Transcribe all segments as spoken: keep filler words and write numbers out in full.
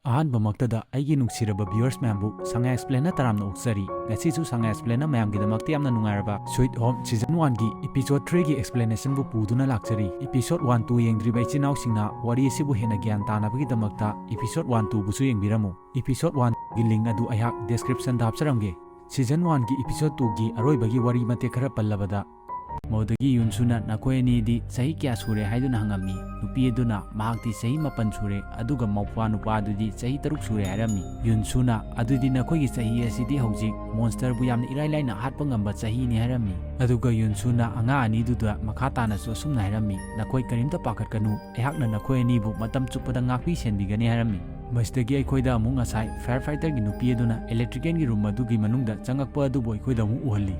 ꯑꯍꯥꯟꯕꯃꯛꯇꯗ ꯑꯩꯒꯤ ꯅꯨꯡꯁꯤꯔꯕ viewers ꯃꯌꯥꯝꯕꯨ ꯁꯉꯥꯏ Explainꯅ ꯇꯔꯥꯝꯅ ꯑꯣꯛꯆꯔꯤ꯫ ꯉꯁꯤꯁꯨ ꯁꯉꯥꯏ Explainꯅ ꯃꯌꯥꯝꯒꯤꯗꯃꯛꯇ ꯌꯥꯝꯅ ꯅꯨꯡꯉꯥꯏꯔꯕ Sweet Home Season Oneꯒꯤ Episode Threeꯒꯤ Explanationꯕꯨ ꯄꯨꯗꯨꯅ ꯂꯥꯛꯆꯔꯤ꯫ Episode One, Two ꯌꯦꯡꯗ꯭ꯔꯤꯕ ꯏꯆꯤꯟ ꯏꯅꯥꯎꯁꯤꯡꯅ ꯋꯥꯔꯤ ꯑꯁꯤꯕꯨ ꯍꯦꯟꯅ ꯒ꯭ꯌꯥꯟ ꯇꯥꯅꯕꯒꯤꯗꯃꯛꯇ Episode One, Twoꯕꯨꯁꯨ ꯌꯦꯡꯕꯤꯔꯝꯃꯨ꯫ Episode Oneꯒꯤ link ꯑꯗꯨ ꯑꯩꯍꯥꯛ descriptionꯗ ꯍꯥꯞꯆꯔꯝꯒꯦ꯫ Season Oneꯒꯤ Episode Twoꯒꯤ ꯑꯔꯣꯏꯕꯒꯤ ꯋꯥꯔꯤ ꯃꯇꯦꯛ ꯈꯔ ꯄꯜꯂꯕꯗ, ꯃꯗꯨꯗꯒꯤ ꯌꯨꯟꯁꯨꯅ "ꯅꯈꯣꯏ ꯑꯅꯤꯗꯤ ꯆꯍꯤ ꯀꯌꯥ ꯁꯨꯔꯦ?" ꯍꯥꯏꯗꯨꯅ ꯍꯪꯉꯝꯃꯤ꯫ ꯅꯨꯄꯤ ꯑꯗꯨꯅ ꯃꯍꯥꯛꯇꯤ ꯆꯍꯤ ꯃꯥꯄꯟ ꯁꯨꯔꯦ, ꯑꯗꯨꯒ ꯃꯧꯄ꯭ꯋꯥ ꯅꯨꯄꯥꯗꯨꯗꯤ ꯆꯍꯤ ꯇꯔꯨꯛ ꯁꯨꯔꯦ ꯍꯥꯏꯔꯝꯃꯤ꯫ ꯌꯨꯟꯁꯨꯅ "ꯑꯗꯨꯗꯤ ꯅꯈꯣꯏꯒꯤ ꯆꯍꯤ ꯑꯁꯤꯗꯤ ꯍꯧꯖꯤꯛ monsterꯕꯨ ꯌꯥꯝꯅ ꯏꯔꯥꯏ ꯂꯥꯏꯅ ꯍꯥꯠꯄ ꯉꯝꯕ ꯆꯍꯤꯅꯤ" ꯍꯥꯏꯔꯝꯃꯤ꯫ ꯑꯗꯨꯒ ꯌꯨꯟꯁꯨꯅ ꯑꯉꯥꯡ ꯑꯅꯤꯗꯨꯗ ꯃꯈꯥ ꯇꯥꯅꯁꯨ ꯑꯁꯨꯝꯅ ꯍꯥꯏꯔꯝꯃꯤ, "ꯅꯈꯣꯏ ꯀꯔꯤꯝꯇ ꯄꯥꯈꯠꯀꯅꯨ, ꯑꯩꯍꯥꯛꯅ ꯅꯈꯣꯏ ꯑꯅꯤꯕꯨ ꯃꯇꯝ ꯆꯨꯞꯄꯗ ꯉꯥꯛꯄꯤ ꯁꯦꯟꯕꯤꯒꯅꯤ" ꯍꯥꯏꯔꯝꯃꯤ꯫ ꯃꯁꯤꯗꯒꯤ ꯑꯩꯈꯣꯏꯗ ꯑꯃꯨꯛ ꯉꯁꯥꯏ firefighterꯒꯤ ꯅꯨꯄꯤ ꯑꯗꯨꯅ electricianꯒꯤ room ꯑꯗꯨꯒꯤ ꯃꯅꯨꯡꯗ ꯆꯪꯉꯛꯄ ꯑꯗꯨꯕꯨ ꯑꯩꯈꯣꯏꯗ ꯑꯃꯨꯛ ꯎꯍꯜꯂꯤ꯫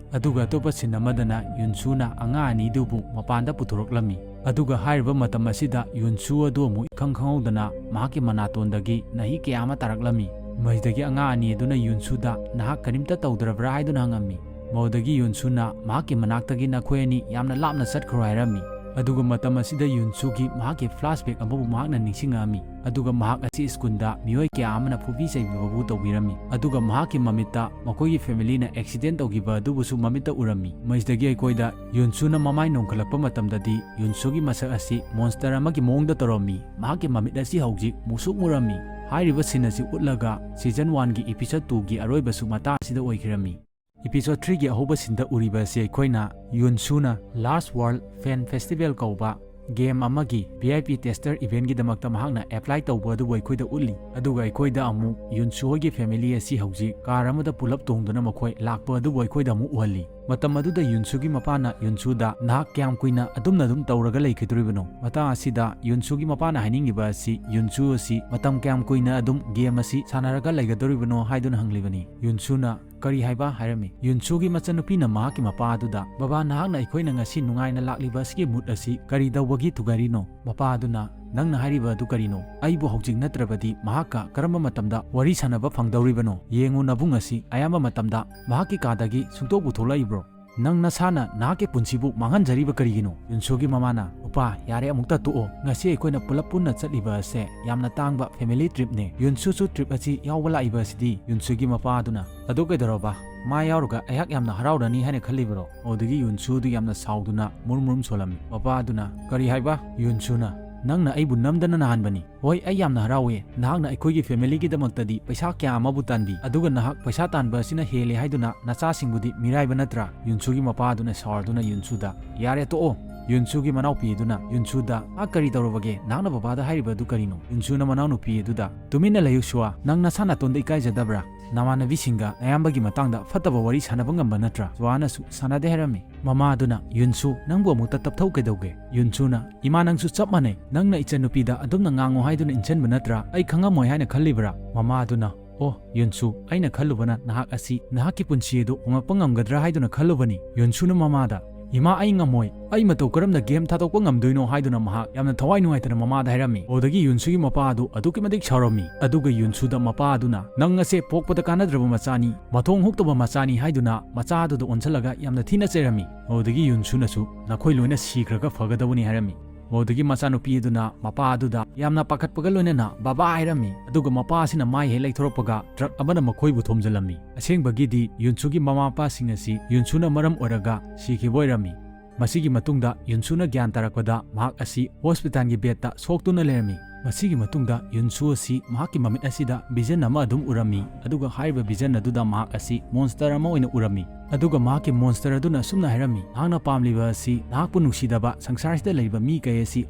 ꯑꯗꯨꯒ ꯑꯇꯣꯞꯄ scene ꯑꯃꯗꯅ ꯌꯨꯟꯁꯨꯅ ꯑꯉꯥꯡ ꯑꯅꯤꯗꯨꯕꯨ ꯃꯄꯥꯟꯗ ꯄꯨꯊꯣꯔꯛꯂꯝꯃꯤ꯫ ꯑꯗꯨꯒ ꯍꯥꯏꯔꯤꯕ ꯃꯇꯝ ꯑꯁꯤꯗ ꯌꯨꯟꯁꯨ ꯑꯗꯨ ꯑꯃꯨꯛ ꯏꯈꯪ ꯈꯪꯍꯧꯗꯅ ꯃꯍꯥꯛꯀꯤ ꯃꯅꯥꯇꯣꯟꯗꯒꯤ ꯅꯥꯍꯤꯛ ꯀꯌꯥ ꯑꯃ ꯇꯥꯔꯛꯂꯝꯃꯤ꯫ ꯃꯁꯤꯗꯒꯤ ꯑꯉꯥꯡ ꯑꯅꯤ ꯑꯗꯨꯅ ꯌꯨꯟꯁꯨꯗ "ꯅꯍꯥꯛ ꯀꯔꯤꯝꯇ ꯇꯧꯗ꯭ꯔꯕ꯭ꯔꯥ?" ꯍꯥꯏꯗꯨꯅ ꯍꯪꯉꯝꯃꯤ꯫ ꯃꯗꯨꯗꯒꯤ ꯌꯨꯟꯁꯨꯅ ꯃꯍꯥꯛꯀꯤ ꯃꯅꯥꯛꯇꯒꯤ "ꯅꯈꯣꯏ ꯑꯅꯤ ꯌꯥꯝꯅ ꯂꯥꯞꯅ ꯆꯠꯈ꯭ꯔꯣ" ꯍꯥꯏꯔꯝꯃꯤ꯫ ꯑꯗꯨꯒ ꯃꯇꯝ ꯑꯁꯤꯗ ꯌꯨꯟꯁꯨꯒꯤ ꯃꯍꯥꯛꯀꯤ flashback ꯑꯃꯕꯨ ꯃꯍꯥꯛꯅ ꯅꯤꯡꯁꯤꯡꯉꯛꯑꯝꯃꯤ꯫ ꯑꯗꯨꯒ ꯃꯍꯥꯛ ꯑꯁꯤ schoolꯗ ꯃꯤꯑꯣꯏ ꯀꯌꯥ ꯑꯃꯅ ꯐꯨꯕꯤ ꯆꯩꯕꯤꯕꯕꯨ ꯇꯧꯕꯤꯔꯝꯃꯤ꯫ ꯑꯗꯨꯒ ꯃꯍꯥꯛꯀꯤ ꯃꯃꯤꯠꯇ ꯃꯈꯣꯏꯒꯤ familyꯅ accident ꯇꯧꯈꯤꯕ ꯑꯗꯨꯕꯨꯁꯨ ꯃꯃꯤꯠꯇ ꯎꯔꯝꯃꯤ꯫ ꯃꯁꯤꯗꯒꯤ ꯑꯩꯈꯣꯏꯗ ꯌꯨꯟꯁꯨꯅ ꯃꯃꯥꯏ ꯅꯣꯟꯈꯠꯂꯛꯄ ꯃꯇꯝꯗꯗꯤ ꯌꯨꯟꯁꯨꯒꯤ ꯃꯁꯛ ꯑꯁꯤ monster ꯑꯃꯒꯤ ꯃꯑꯣꯡꯗ ꯇꯧꯔꯝꯃꯤ꯫ ꯃꯍꯥꯛꯀꯤ ꯃꯃꯤꯠ ꯑꯁꯤ ꯍꯧꯖꯤꯛ ꯃꯨꯁꯨꯛ ꯃꯨꯔꯝꯃꯤ꯫ ꯍꯥꯏꯔꯤꯕ scene ꯑꯁꯤ ꯎꯠꯂꯒ Season Oneꯒꯤ Episode Twoꯒꯤ ꯑꯔꯣꯏꯕꯁꯨ ꯃꯇꯥꯡ ꯑꯁꯤꯗ ꯑꯣꯏꯈꯤꯔꯝꯃꯤ꯫ Episode Threeꯒꯤ ꯑꯍꯧꯕ sceneꯗ ꯎꯔꯤꯕ ꯑꯁꯤ ꯑꯩꯈꯣꯏꯅ ꯌꯨꯟꯁꯨꯅ Last World Fan Festival ꯀꯧꯕ game ꯑꯃꯒꯤ VIP tester eventꯒꯤꯗꯃꯛꯇ ꯃꯍꯥꯛꯅ apply ꯇꯧꯕ ꯑꯗꯨꯕꯨ ꯑꯩꯈꯣꯏꯗ ꯎꯠꯂꯤ꯫ ꯑꯗꯨꯒ ꯑꯩꯈꯣꯏꯗ ꯑꯃꯨꯛ ꯌꯨꯟꯁꯨ ꯍꯣꯏꯒꯤ family ꯑꯁꯤ ꯍꯧꯖꯤꯛ car ꯑꯃꯗ ꯄꯨꯂꯞ ꯇꯣꯡꯗꯨꯅ ꯃꯈꯣꯏ ꯂꯥꯛꯄ ꯑꯗꯨꯕꯨ ꯑꯩꯈꯣꯏꯗ ꯑꯃꯨꯛ ꯎꯍꯜꯂꯤ꯫ ꯃꯇꯝ ꯑꯗꯨꯗ ꯌꯨꯟꯁꯨꯒꯤ ꯃꯄꯥꯅ ꯌꯨꯟꯁꯨꯗ "ꯅꯍꯥꯛ ꯀꯌꯥꯝ ꯀꯨꯏꯅ ꯑꯗꯨꯝꯅ ꯑꯗꯨꯝ ꯇꯧꯔꯒ ꯂꯩꯈꯤꯗꯣꯔꯤꯕꯅꯣ?" ꯃꯇꯥꯡ ꯑꯁꯤꯗ ꯌꯨꯟꯁꯨꯒꯤ ꯃꯄꯥꯅ ꯍꯥꯏꯅꯤꯡꯂꯤꯕ ꯑꯁꯤ ꯌꯨꯟꯁꯨ ꯑꯁꯤ ꯃꯇꯝ ꯀꯌꯥꯝ ꯀꯨꯏꯅ ꯑꯗꯨꯝ game ꯑꯁꯤ ꯁꯥꯟꯅꯔꯒ ꯂꯩꯒꯗꯧꯔꯤꯕꯅꯣ ꯍꯥꯏꯗꯨꯅ ꯍꯪꯂꯤꯕꯅꯤ꯫ ꯌꯨꯟꯁꯨꯅ "ꯀꯔꯤ ꯍꯥꯏꯕ?" ꯍꯥꯏꯔꯝꯃꯤ꯫ ꯌꯨꯟꯁꯨꯒꯤ ꯃꯆꯟꯅꯨꯄꯤꯅ ꯃꯍꯥꯛꯀꯤ ꯃꯄꯥ ꯑꯗꯨꯗ, "ꯕꯕꯥ, ꯅꯍꯥꯛꯅ ꯑꯩꯈꯣꯏꯅ ꯉꯁꯤ ꯅꯨꯡꯉꯥꯏꯅ ꯂꯥꯛꯂꯤꯕ ꯑꯁꯤꯒꯤ mood ꯑꯁꯤ ꯀꯔꯤ ꯇꯧꯕꯒꯤ ꯊꯨꯒꯥꯏꯔꯤꯅꯣ?" ꯃꯄꯥ ꯑꯗꯨꯅ, "ꯅꯪꯅ ꯍꯥꯏꯔꯤꯕ ꯑꯗꯨ ꯀꯔꯤꯅꯣ? ꯑꯩꯕꯨ ꯍꯧꯖꯤꯛ ꯅꯠꯇ꯭ꯔꯕꯗꯤ ꯃꯍꯥꯛꯀ ꯀꯔꯝꯕ ꯃꯇꯝꯗ ꯋꯥꯔꯤ ꯁꯥꯟꯅꯕ ꯐꯪꯗꯧꯔꯤꯕꯅꯣ? ꯌꯦꯡꯉꯨ, ꯅꯕꯨꯡ ꯑꯁꯤ ꯑꯌꯥꯝꯕ ꯃꯇꯝꯗ ꯃꯍꯥꯛꯀꯤ ꯀꯥꯗꯒꯤ ꯁꯨꯡꯊꯣꯛꯄꯨ ꯊꯣꯛꯂꯛꯏꯕ꯭ꯔꯣ? "ꯅꯪ ꯅꯁꯥꯅ ꯅꯍꯥꯛꯀꯤ ꯄꯨꯟꯁꯤꯕꯨ ꯃꯥꯡꯍꯟꯖꯔꯤꯕ ꯀꯔꯤꯒꯤꯅꯣ?" ꯌꯨꯟꯁꯨꯒꯤ ꯃꯃꯥꯅ, "ꯅꯨꯄꯥ, ꯌꯥꯔꯦ, ꯑꯃꯨꯛꯇ ꯇꯣꯛꯑꯣ꯫ ꯉꯁꯤ ꯑꯩꯈꯣꯏꯅ ꯄꯨꯂꯞ ꯄꯨꯟꯅ ꯆꯠꯂꯤꯕ ꯑꯁꯦ ꯌꯥꯝꯅ ꯇꯥꯡꯕ family tripꯅꯦ꯫ ꯌꯨꯟꯁꯨꯁꯨ trip ꯑꯁꯤ ꯌꯥꯎꯕ ꯂꯥꯛꯏꯕ ꯑꯁꯤꯗꯤ?" ꯌꯨꯟꯁꯨꯒꯤ ꯃꯄꯥ ꯑꯗꯨꯅ, "ꯑꯗꯨ ꯀꯩꯗꯧꯔꯕ? ꯃꯥ ꯌꯥꯎꯔꯒ ꯑꯩꯍꯥꯛ ꯌꯥꯝꯅ ꯍꯔꯥꯎꯔꯅꯤ ꯍꯥꯏꯅ ꯈꯜꯂꯤꯕꯔꯣ?" ꯑꯗꯨꯗꯒꯤ ꯌꯨꯟꯁꯨꯗꯨ ꯌꯥꯝꯅ ꯁꯥꯎꯗꯨꯅ ꯃꯨꯔꯨꯝ ꯃꯨꯔꯨꯝ ꯁꯣꯜꯂꯝꯃꯤ꯫ ꯃꯄꯥ ꯑꯗꯨꯅ, "ꯀꯔꯤ ꯍꯥꯏꯕ? ꯌꯨꯟꯁꯨꯅ? ꯅꯪꯅ ꯑꯩꯕꯨ ꯅꯝꯗꯅ ꯅꯥꯍꯟꯕꯅꯤ꯫ ꯍꯣꯏ, ꯑꯩ ꯌꯥꯝꯅ ꯍꯔꯥꯎꯋꯦ꯫ ꯅꯍꯥꯛꯅ ꯑꯩꯈꯣꯏꯒꯤ familyꯒꯤꯗꯃꯛꯇꯗꯤ ꯄꯩꯁꯥ ꯀꯌꯥ ꯑꯃꯕꯨ ꯇꯥꯟꯕꯤ, ꯑꯗꯨꯒ ꯅꯍꯥꯛ ꯄꯩꯁꯥ ꯇꯥꯟꯕ ꯑꯁꯤꯅ ꯍꯦꯜꯂꯦ ꯍꯥꯏꯗꯨꯅ ꯅꯆꯥꯁꯤꯡꯕꯨꯗꯤ ꯃꯤꯔꯥꯏꯕ ꯅꯠꯇ꯭ꯔꯥ?" ꯌꯨꯟꯁꯨꯒꯤ ꯃꯄꯥ ꯑꯗꯨꯅ ꯁꯥꯎꯔꯗꯨꯅ ꯌꯨꯟꯁꯨꯗ, "ꯌꯥꯔꯦ, ꯇꯣꯛꯑꯣ!" ꯌꯨꯟꯁꯨꯒꯤ ꯃꯅꯥꯎꯄꯤ ꯑꯗꯨꯅ ꯌꯨꯟꯁꯨꯗ, "ꯅꯍꯥꯛ ꯀꯔꯤ ꯇꯧꯔꯕꯒꯦ? ꯅꯍꯥꯛꯅ ꯕꯕꯥꯗ ꯍꯥꯏꯔꯤꯕ ꯑꯗꯨ ꯀꯔꯤꯅꯣ?" ꯌꯨꯟꯁꯨꯅ ꯃꯅꯥꯎꯅꯨꯄꯤ ꯑꯗꯨꯗ, "ꯇꯨꯃꯤꯟꯅ ꯂꯩꯌꯨ ꯁꯨꯋꯥ, ꯅꯪ ꯅꯁꯥ ꯅꯥꯇꯣꯟꯗ ꯏꯀꯥꯏꯖꯗꯕ꯭ꯔꯥ? ꯅꯃꯥꯟꯅꯕꯤꯁꯤꯡꯒ ꯅꯌꯥꯝꯕꯒꯤ ꯃꯇꯥꯡꯗ ꯐꯠꯇꯕ ꯋꯥꯔꯤ ꯁꯥꯟꯅꯕ ꯉꯝꯕ ꯅꯠꯇ꯭ꯔꯥ?" ꯁꯨꯋꯥꯅꯁꯨ, "ꯁꯥꯟꯅꯗꯦ ꯍꯥꯏꯔꯝꯃꯤ꯫" ꯃꯃꯥ ꯑꯗꯨꯅ, "ꯌꯨꯟꯁꯨ, ꯅꯪꯕꯨ ꯑꯃꯨꯛꯇ ꯇꯞꯊꯧ ꯀꯩꯗꯧꯒꯦ?" ꯌꯨꯟꯁꯨꯅ, "ꯏꯃꯥ, ꯅꯪꯁꯨ ꯆꯞ ꯃꯥꯟꯅꯩ꯫ ꯅꯪꯅ ꯏꯆꯟꯅꯨꯄꯤꯗ ꯑꯗꯨꯝꯅ ꯉꯥꯡꯉꯣ ꯍꯥꯏꯗꯨꯅ ꯏꯟꯁꯤꯟꯕ ꯅꯠꯇ꯭ꯔꯥ? ꯑꯩ ꯈꯪꯉꯝꯃꯣꯏ ꯍꯥꯏꯅ ꯈꯜꯂꯤꯕ꯭ꯔꯥ?" ꯃꯃꯥ ꯑꯗꯨꯅ, "ꯑꯣ, ꯌꯨꯟꯁꯨ, ꯑꯩꯅ ꯈꯜꯂꯨꯕꯅ ꯅꯍꯥꯛ ꯑꯁꯤ ꯅꯍꯥꯛꯀꯤ ꯄꯨꯟꯁꯤ ꯑꯗꯨ ꯍꯣꯡꯂꯛꯄ ꯉꯝꯒꯗ꯭ꯔꯥ ꯍꯥꯏꯗꯨꯅ ꯈꯜꯂꯨꯕꯅꯤ꯫" ꯌꯨꯟꯁꯨꯅ ꯃꯃꯥꯗ, "ꯏꯃꯥ, ꯑꯩ ꯉꯝꯃꯣꯏ꯫ ꯑꯩ ꯃꯇꯧ ꯀꯔꯝꯅ game ꯊꯥꯗꯣꯛꯄ ꯉꯝꯗꯣꯏꯅꯣ?" ꯍꯥꯏꯗꯨꯅ ꯃꯍꯥꯛ ꯌꯥꯝꯅ ꯊꯋꯥꯏ ꯅꯨꯡꯉꯥꯏꯇꯅ ꯃꯃꯥꯗ ꯍꯥꯏꯔꯝꯃꯤ꯫ ꯑꯗꯨꯗꯒꯤ ꯌꯨꯟꯁꯨꯒꯤ ꯃꯄꯥ ꯑꯗꯨ ꯑꯗꯨꯛꯀꯤ ꯃꯇꯤꯛ ꯁꯥꯎꯔꯝꯃꯤ꯫ ꯑꯗꯨꯒ ꯌꯨꯟꯁꯨꯗ ꯃꯄꯥ ꯑꯗꯨꯅ, "ꯅꯪ ꯑꯁꯦ ꯄꯣꯛꯄꯗ ꯀꯥꯟꯅꯗ꯭ꯔꯕ ꯃꯆꯥꯅꯤ, ꯃꯊꯣꯡ ꯍꯨꯛꯇꯕ ꯃꯆꯥꯅꯤ" ꯍꯥꯏꯗꯨꯅ ꯃꯆꯥ ꯑꯗꯨꯗ ꯑꯣꯟꯁꯤꯜꯂꯒ ꯌꯥꯝꯅ ꯊꯤꯅ ꯆꯩꯔꯝꯃꯤ꯫ ꯑꯗꯨꯗꯒꯤ ꯌꯨꯟꯁꯨꯅꯁꯨ, "ꯅꯈꯣꯏ ꯂꯣꯏꯅ ꯁꯤꯈ꯭ꯔꯒ ꯐꯒꯗꯕꯅꯤ" ꯍꯥꯏꯔꯝꯃꯤ꯫ ꯑꯗꯨꯗꯒꯤ ꯃꯆꯥꯅꯨꯄꯤ ꯑꯗꯨꯅ ꯃꯄꯥ ꯑꯗꯨꯗ ꯌꯥꯝꯅ ꯄꯥꯈꯠꯄꯒ ꯂꯣꯏꯅꯅ "ꯕꯕꯥ" ꯍꯥꯏꯔꯝꯃꯤ꯫ ꯑꯗꯨꯒ ꯃꯄꯥ ꯑꯁꯤꯅ ꯃꯥꯏ ꯍꯦꯛ ꯂꯩꯊꯣꯔꯛꯄꯒ truck ꯑꯃꯅ ꯃꯈꯣꯏꯕꯨ ꯊꯣꯝꯖꯤꯜꯂꯝꯃꯤ꯫ ꯑꯁꯦꯡꯕꯒꯤꯗꯤ ꯌꯨꯟꯁꯨꯒꯤ ꯃꯃꯥ ꯃꯄꯥꯁꯤꯡ ꯑꯁꯤ ꯌꯨꯟꯁꯨꯅ ꯃꯔꯝ ꯑꯣꯏꯔꯒ ꯁꯤꯈꯤꯕ ꯑꯣꯏꯔꯝꯃꯤ꯫ ꯃꯁꯤꯒꯤ ꯃꯇꯨꯡꯗ ꯌꯨꯟꯁꯨꯅ ꯒ꯭ꯌꯥꯟ ꯇꯥꯔꯛꯄꯗ ꯃꯍꯥꯛ ꯑꯁꯤ hospitalꯒꯤ bedꯇ ꯁꯣꯛꯇꯨꯅ ꯂꯩꯔꯝꯃꯤ꯫ ꯃꯁꯤꯒꯤ ꯃꯇꯨꯡꯗ ꯌꯨꯟꯁꯨ ꯑꯁꯤ ꯃꯍꯥꯛꯀꯤ ꯃꯃꯤꯠ ꯑꯁꯤꯗ vision ꯑꯃ ꯑꯗꯨꯝ ꯎꯔꯝꯃꯤ, ꯑꯗꯨꯒ ꯍꯥꯏꯔꯤꯕ vision ꯑꯗꯨꯗ ꯃꯍꯥꯛ ꯑꯁꯤ monster ꯑꯃ ꯑꯣꯏꯅ ꯎꯔꯝꯃꯤ꯫ ꯑꯗꯨꯒ ꯃꯍꯥꯛꯀꯤ monster ꯑꯗꯨꯅ ꯑꯁꯨꯝꯅ ꯍꯥꯏꯔꯝꯃꯤ, "ꯅꯍꯥꯛꯅ ꯄꯥꯝꯂꯤꯕ ꯑꯁꯤ ꯅꯍꯥꯛꯄꯨ ꯅꯨꯡꯁꯤꯗꯕ ꯁꯪꯁꯥꯔꯁꯤꯗ ꯂꯩꯔꯤꯕ ꯃꯤ ꯀꯌꯥ ꯑꯁꯤ